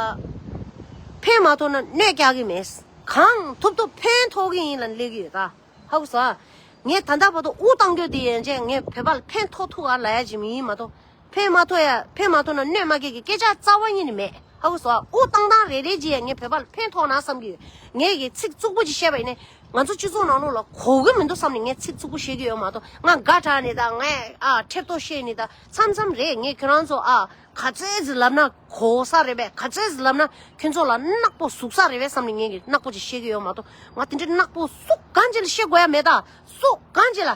ཕན་མ་ཐོགས་ན་གནོད་རྒྱག་གི་མེད། གང་ཐུབ་ཐུབ་ཕན་ཐོགས་ཀྱི་ཡིན་ལབ་ནས་སླེབས་ཀྱི་ཡོད་ད། ཧ་གོ་སོང་ཨ། ངས་ད་ལྟ་བར་དུ་དབུ་བཏང་རྒྱུ་དེ་ཡན་ཆད་ངས་བོད་པ་ལ་ཕན་ཐོགས་ཐུབ་ག་ལབ་ཡ་ཅིག་མི་ཡིན་མ་གཏོགས། ཕན་མ་ཐོགས་ཡ་ཕན་མ་ཐོགས་ན་གནོད་མ་སྐྱེལ་གྱི་སྐད་ཆ་རྩ་བ་ཉིད་ནས་མེད། ཧ་གོ་སོང་ཨ། དབུ་བཏང་སྟངས་རེ་རེ་ཅིག་ཡང་ངས་བོད་པ་ལ་ཕན་ཐོགས་ན་བསམ་གྱི་ཡོད། ངས་ཀྱི་ཚིག་རྩུབ་པོ་ཅིག་བཤད་པ་ཡིན་ནའི། ང་ཚོ་སྤྱི་ཚོགས་ནང་ལོགས་ལ་གོ་གི་མི་འདུག་བསམ་ནས་ངས་ཚིག་རྩུབ་པོ་བཤད་ཀྱི་ཡོད་མ་གཏོགས། ང་དགའ་དྲགས་ནས་ད་ངས་ཨ་ཁྲེབ་ཏོ་བཤད་ནས་ད་མཚམས་མཚམས་རེད། ངས་ཁྱོད་རང་ཚོ་ཨ་ག་ཚོད་ཟིག་ལབ་ན་གོ་ས་རེད་པས། ག་ཚོད་ཟིག་ལབ་ན་ཁྱོད་ཚོ་ལ་ནག་པོ་ཟུག་ས་རེད་པས་བསམ་ནས་ངས་ཀྱི་ནག་པོ་ཅིག་བཤད་ཀྱི་ཡོད་མ་གཏོགས། ང་དེ་འདྲའི་ནག་པོ་སུ་གང་ཅིག་ལ་བཤད་དགོས་ཡ་མེད་ད། སུ་གང་ཅིག་ལ།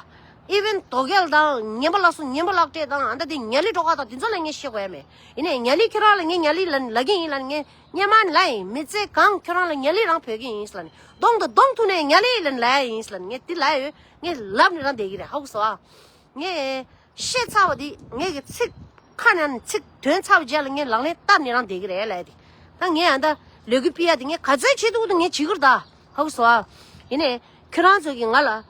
ཨི་ཝན་རྡོ་རྒྱལ་དང་ངན་པ་ལགས་སུ་ངན་པ་ལགས་སྤྲད་དང་ཨ་ད་དེ་ཉ་ལི་སྒྲོག་ག་དང་དེ་ཚོ་ལ་ངས་བཤད་དགོས་ཡ་མེད། ཡིན་ནའི་ཉ་ལི་ཁྱོད་རང་ལ་ངས་ཉ་ལི་ལ་ལབ་ཀྱི་ཡིན་ལབ་ནས་ངས། སྙན་མ་ནི་ལ་ཡིན། མི་ཚེ་གང་ཁྱོད་རང་ལ་ཉ་ལི་རང་བོད་སྐད་ཡིན་ཟེར་ལ་ནི། གདོང་དང་གདོང་ཐུག་ནས་ཉ་ལི་ལ་ནི་ལ་ཡ་ཡིན་ཟེར་ལ་ནི། ངས་འདི་ལ་ཡ་ཡོད། ངས་ལབ་ནི་རང་བསྡད་ཀྱི་རེད། ཧ་གོ་སོང་ཨ། ངས་བཤད་ཚར་བ་འདི་ངས་ཀྱི་ཚིག་ཁ་ནས་ཚིག་དོན་ཚར་བའི་རྗེས་ལ་ངས་ལག་ལེན་བསྟར་ནི་རང་བསྡད་ཀྱི་རེད་ལ་ཡ་དེ། ད་ངས་ཨ་ད་ལས་འགུལ་སྤེལ་ཡ་དེ་ངས་ག་ཚོད་བྱེད་ཐུབ་ཐུབ་ངས་བྱེད་ཀྱི་རེད་ད། ཧ་གོ་སོང་ཨ། ཡིན་ནའི་ཁྱོད་རང་ཚོ་གིས་ང་ལ།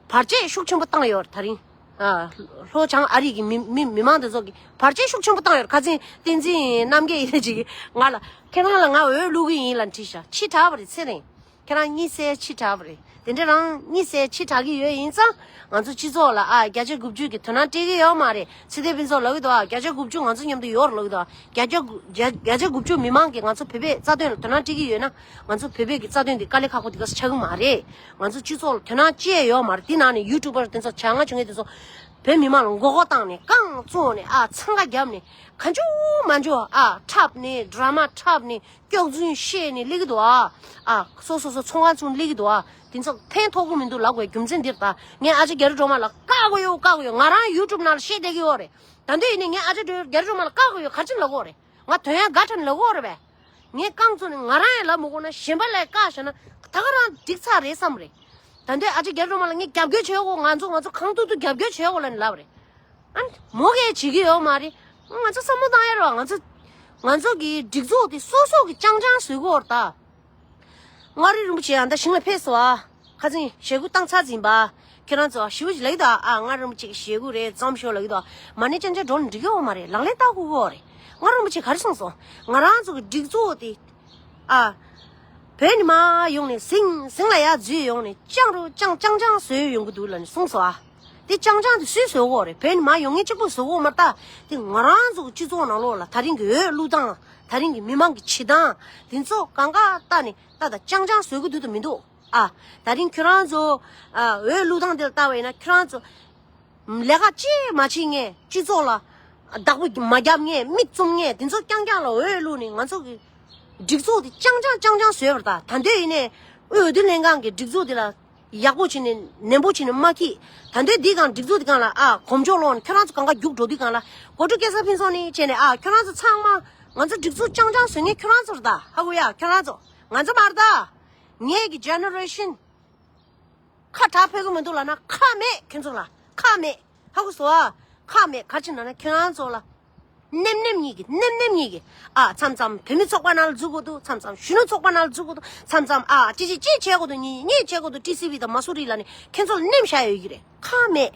བར་ཆད་ཤུགས་ཆེན་པོ་བཏང་ཡོད་རེད་ད་རིང་། ཨ། ལྷོ་བྱང་ཨ་རི་གི་མི་མི་མི་མང་དེ་ཚོ་གིས་བར་ཆད་ཤུགས་ཆེན་པོ་བཏང་ཡོད་རེད། ཁ་སང་བསྟན་འཛིན་རྣམ་རྒྱལ་ཡིན་ན་ཅིག་གིས་ང་ལ་ཁྱེད་རང་ལ་ང་འོས་བླུག་གི་ཡིན་ལབ་བྲིས་ཤག་ཕྱི་དྲགས་པ་རེད་ཚེ་རིང་། ཁྱེད་རང་གཉིད་སད་ཕྱི་དྲགས་པ་རེད། དེ་འདྲ་རང་གཉིད་སད་ཕྱི་དྲགས་ཀྱི་ཡོད་ཡིན་ཙང་ང་ཚོ་སྤྱི་ཚོགས་ལ་ཨ་བརྒྱ་ཆ་དགུ་བཅུ་གི་དོ་སྣང་སྤྲད་ཀྱི་ཡོད་མ་རེད། ཚེ་བརྟན་ཕུན་ཚོགས་ལབ་ཀྱི་འདུག་ཨ་བརྒྱ་ཆ་དགུ་བཅུ་ང་ཚོ་མཉམ་དུ་ཡོད་རེད་ལབ་ཀྱི་འདུག་ཨ། བརྒྱ་ཆ་དགུ་བརྒྱ་བརྒྱ་ཆ་དགུ་བཅུ་མི་མང་གིས་ང་ཚོ་བོད་པའི་རྩ་དོན་ལ་དོ་སྣང་སྤྲད་ཀྱི་ཡོད་ན། ང་ཚོ་བོད་པའི་གི་རྩ་དོན་འདི་དཀའ་ལས་ཁག་པོ་འདི་ག་ས་ཆགས་ཀྱི་མ་རེད། ང་ཚོ་སྤྱི་ཚོགས་ལ་དོ་སྣང་ཅི་ཡང་ཡོད་མ་རེད། འདི་ནང་ནས་ཡུ་ཊུབ་པར་དེ་ཚོ་བྱ་ང་བྱ་ངན་དེ་ཚོ་བོད་མི་མང་ལ་མགོ་སྐོར་བཏང་ནས་རྐང་བཙུགས་ནས་ཨ་འཚང་ཁ་བརྒྱབ་ནས་གང་བྱུང་མང་བྱུང་ཨ་འཁྲབ་ནས་ཌ་ར་མ་འཁྲབ་ནས་སྐྱག་རྫུན་བཤད་ནས་སླེབས་ཀྱི་འདུག་ཨ། ཨ་སོ་སོ་སོ་ཚོང་ཁང་བཙུགས་ནས་སླེབས་ཀྱི་འདུག་ཨ། དེ་ཚོ་ཕན་ཐོགས་ཀྱི་མི་འདུག་ལབ་དགོས་རྒྱུ་མཚན་འདིར་ད་ངས་ཨ་ཅག་རྒྱ་རི་སྒྲོལ་མ་ལ་བཀག་དགོས་ཡོད་བཀག་དགོས་ཡོད། ང་རང་ཡུ་ཊུབ་ནང་ལ་བཤད་བསྡད་ཀྱི་ཡོད་རེད། ད་འདོད་ཡིན་ནས་ངས་ཨ་ཅག་རྒྱ་རི་སྒྲོལ་མ་ལ་བཀག་དགོས་ཡོད་ག་རེ་བྱས་ནས་ལབ་དགོས་རེད། ང་དོན་ཡང་དགའ་དྲན་ལ་གོ་རེད་པས། ངས་རྐང་བཙུགས་ནས་ང་རང་ཡང་ལབ་མི་དགོས་ན་གཞན་པ་ལ་བཀག་བཞག་ན་ད་ག་རང་འགྲིག་ཚར་རེད་བསམ་རེད། ད་འདོད་ཨ་ཅག་རྒྱ་རི་སྒྲོལ་མ་ལ་ངས་རྒྱབ་སྐྱོར་བྱེད་དགོས། ང་ཚོ་ང་ཚོ་གང་ཐུབ་ཐུབ་རྒྱབ་སྐྱོར་བྱེད་དགོས་ལབ་ནས་ལབ་རེད། ཨ་མོ་གས་བྱེད་ཀྱི་ཡོད་མ་རེད། ང་ཚོ་བསམ་བློ་བཏང་ཡ་རེད་བ། ང་ཚོ་ང་ཚོ་གི་སྒྲིག་འཛུགས་དེ་སོ་སོ་གི་ཅང་ཅང་བཟོས་གོ་ར་ད། མངའ་རིས་རིན་པོ་ཆེ་ཡང་ད་ཞིང་ལ་ཕེབས་སོང་ཨ། ཁ་སང་ཞལ་སྐུ་བཏང་ཚར་ཟིན་པ། ཁྱེད་རང་ཚོ་ཞི་བ་ཞིག་ལབ་ཀྱི་འདུག་ཨ། མངའ་རིས་རིན་པོ་ཆེ་གི་ཞལ་སྐུ་རེད་བརྩམས་ཤོག་ལབ་ཀྱི་འདུག་མ་ཎི་ཅང་ཅང་འགྲོ་ན་འགྲིག་གི་ཡོད་མ་རེད། ལག་ལེན་བསྟར་དགོས་ཀྱི་ཡོད་རེད། མངའ་རིས་རིན་པོ་ཆེ་ག་རེ་གསུངས་སོང་། ང་རང་ཚོ་གི་སྒྲིག་འཛུགས་དེ། ཨ། བོད་ནས་མར་ཡོང་ནས་ཟིང་ཟིང་ལ་ཡར་འཛུལ་ཡོང་ནས་ཅང་རུ་ཅང་ཅང་ཅང་བཟོས་ཡོང་གི་འདུག་ལབ་ནས་གསུངས་སོང་ཨ། དེ་ཅང་ཅང་དེ་སུས་བཟོ་གི་ཡོད་རེད། བོད་ནས་མར་ཡོང་མཁན་གཅིག་པུས་བཟོ་གི་ཡོད་མ་རེད་ད། དེ་ང་རང་ཚོ་གི་སྤྱི་ཚོགས་ནང་ལོགས་ལ་ད་རིང་གི་འོས་བླུག་སྟངས། ད་རིང་གི་མི་མང་གི་བྱེད་སྟངས། དེ་ཚོ་གང་ག་ལྟ་ནས་ད་ད་ཅང་ཅང་བཟོ་གི་འདུག་དང་མི་འདུག་ཨ། ད་རིང་ཁྱོད་རང་ཚོ་ཨ་འོས་བླུག་སྟངས་དེ་ལ་ལྟ་བ་ཡིན་ན་ཁྱོད་རང་ཚོ་ལས་ཀ་ཅི་མ་བྱེད་མཁན། སྤྱི་ཚོགས་ལ་བདག་པོ་མ་བརྒྱབ་མཁན། མིག་བཙུམ་མཁན། དེ་ཚོ་རྐྱང་རྐྱང་ལ་འོས་བླུགས་ནས་ང་ཚོ་གི་སྒྲིག་འཛུགས་དེ་ཅང་ཅང་ཅང་ཅང་བཟོས་པ་རེད་ད། ད་འདོད་ཡིན་ནའི་འོས་བསྡུ་ལྷན་ཁང་གི་སྒྲིག་འཛུགས་དེ་ལ་ཡག་པོ་བྱས་ནས་ནན་པོ་བྱས་ནས་མ་འཁྱེར། ད་འདོད་འདི་སྒང་སྒྲིག་འཛུགས་འདི་སྒང་ལ་ཨ་གོམ་བགྲོད་སློང་ནས་ཁྱོད་རང་ཚོ་གང་ག་རྒྱུགས་འགྲོ་དུས་སྒང་ལ་གོ་ཀྲུ་སྐལ་བཟང་ཕུན་ཚོགས་ནི་བྱས་ནས་ཨ་ཁྱོད་རང་ཚོ་ཚང་མ་ང་ཚོ་སྒྲིག་འཛུགས་ཅང་ཅང་བཟོ་མཁན་ཁྱོད་རང་ཚོ་རེད་ད། ཧ་གོ་ཡ། ཁྱོད་རང་ཚོ་ང་ཚོ་མ་རེད་ད། ངེད་ཀྱི་ཇེ་ནེ་རེ་ཤན། ཁ་གྲག་ཕོད་ཀྱི་མི་འདུག་ལབ་ན་ཁག་མེད་ཁྱོད་ཚོ་ལ། ཁག་མེད། ཧ་གོ་སོང་ཨ། ཁག་མེད། ག་རེ་བྱས་ན་ན་ཁྱོད་རང་ཚོ་ལ་ནེམ་ནེམ་གཉིས་ཀྱི་ནེམ་ནེམ་གཉིས་ཀྱི་ཨ་མཚམས་མཚམས་བོད་མི་ཚོགས་པ་ནང་ལ་འཛུལ་དགོས་འདུག་མཚམས་མཚམས་གཞོན་ནུ་ཚོགས་པ་ནང་ལ་འཛུལ་དགོས་འདུག་མཚམས་མཚམས་ཨ་ཅི་ཅི་ཅི་བྱེད་དགོས་འདུག་གཉིས་གཉིས་བྱེད་དགོས་འདུག་ཊི་སི་ཝི་དང་མ་སུ་རི་ལབ་ནས་ཁྱོད་ཚོ་ལ་ནེམ་བཞག་ཡོད་ཀྱི་རེད། ཁག་མེད།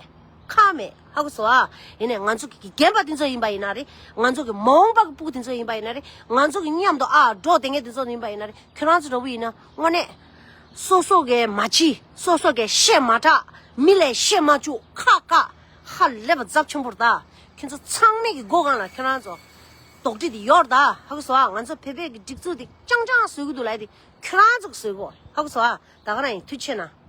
ཁག་མེད། ཧ་གོ་སོང་ཨ། ཡིན་ནའི་ང་ཚོ་གི་རྒན་པ་དེ་ཚོ་ཡིན་པ་ཡིན་ན་རེད། ང་ཚོ་གི་མ་འོངས་པ་གི་ཕྲུ་གུ་དེ་ཚོ་ཡིན་པ་ཡིན་ན་རེད། ང་ཚོ་གི་མཉམ་དུ་ཨ་འགྲོ་བསྡད་མཁན་དེ་ཚོ་ཡིན་པ་ཡིན་ན་རེད། ཁྱོད་རང་ཚོ་འདྲ་བོ་ཡིན་ན་དངོས་གནས་སོ་སོ་གི་མ་བྱི། སོ་སོ་གི་བཤད་མ་དྲག་མི་ལ་བཤད་མ་བཅུག་ཁག་ཁག་ཧ་ལས་པ་ཚབས་ཆེན་པོ་རེད་ད། ཁྱོད་ཚོ་ཚང་མས་ཀྱི་སྒོ་སྒང་ལ་ཁྱོད་རང་ཚོ་དོགས་འདྲི་དེ་ཡོད་རེད་ད། ཧ་གོ་སོང་ཨ། ང་ཚོ་བོད་པའི་གི་སྒྲིག་འཛུགས་དེ་རྐྱང་རྐྱང་བཟོ་གི་འདུག་ལབ་དེ་ཁྱོད་རང་ཚོ་གི་བཟོ་གི་ཡོད་རེད། ཧ་གོ་སོང་ཨ། ད་ག་རང་ཡིན། ཐུགས་རྗེ་ཆེ་གནང་།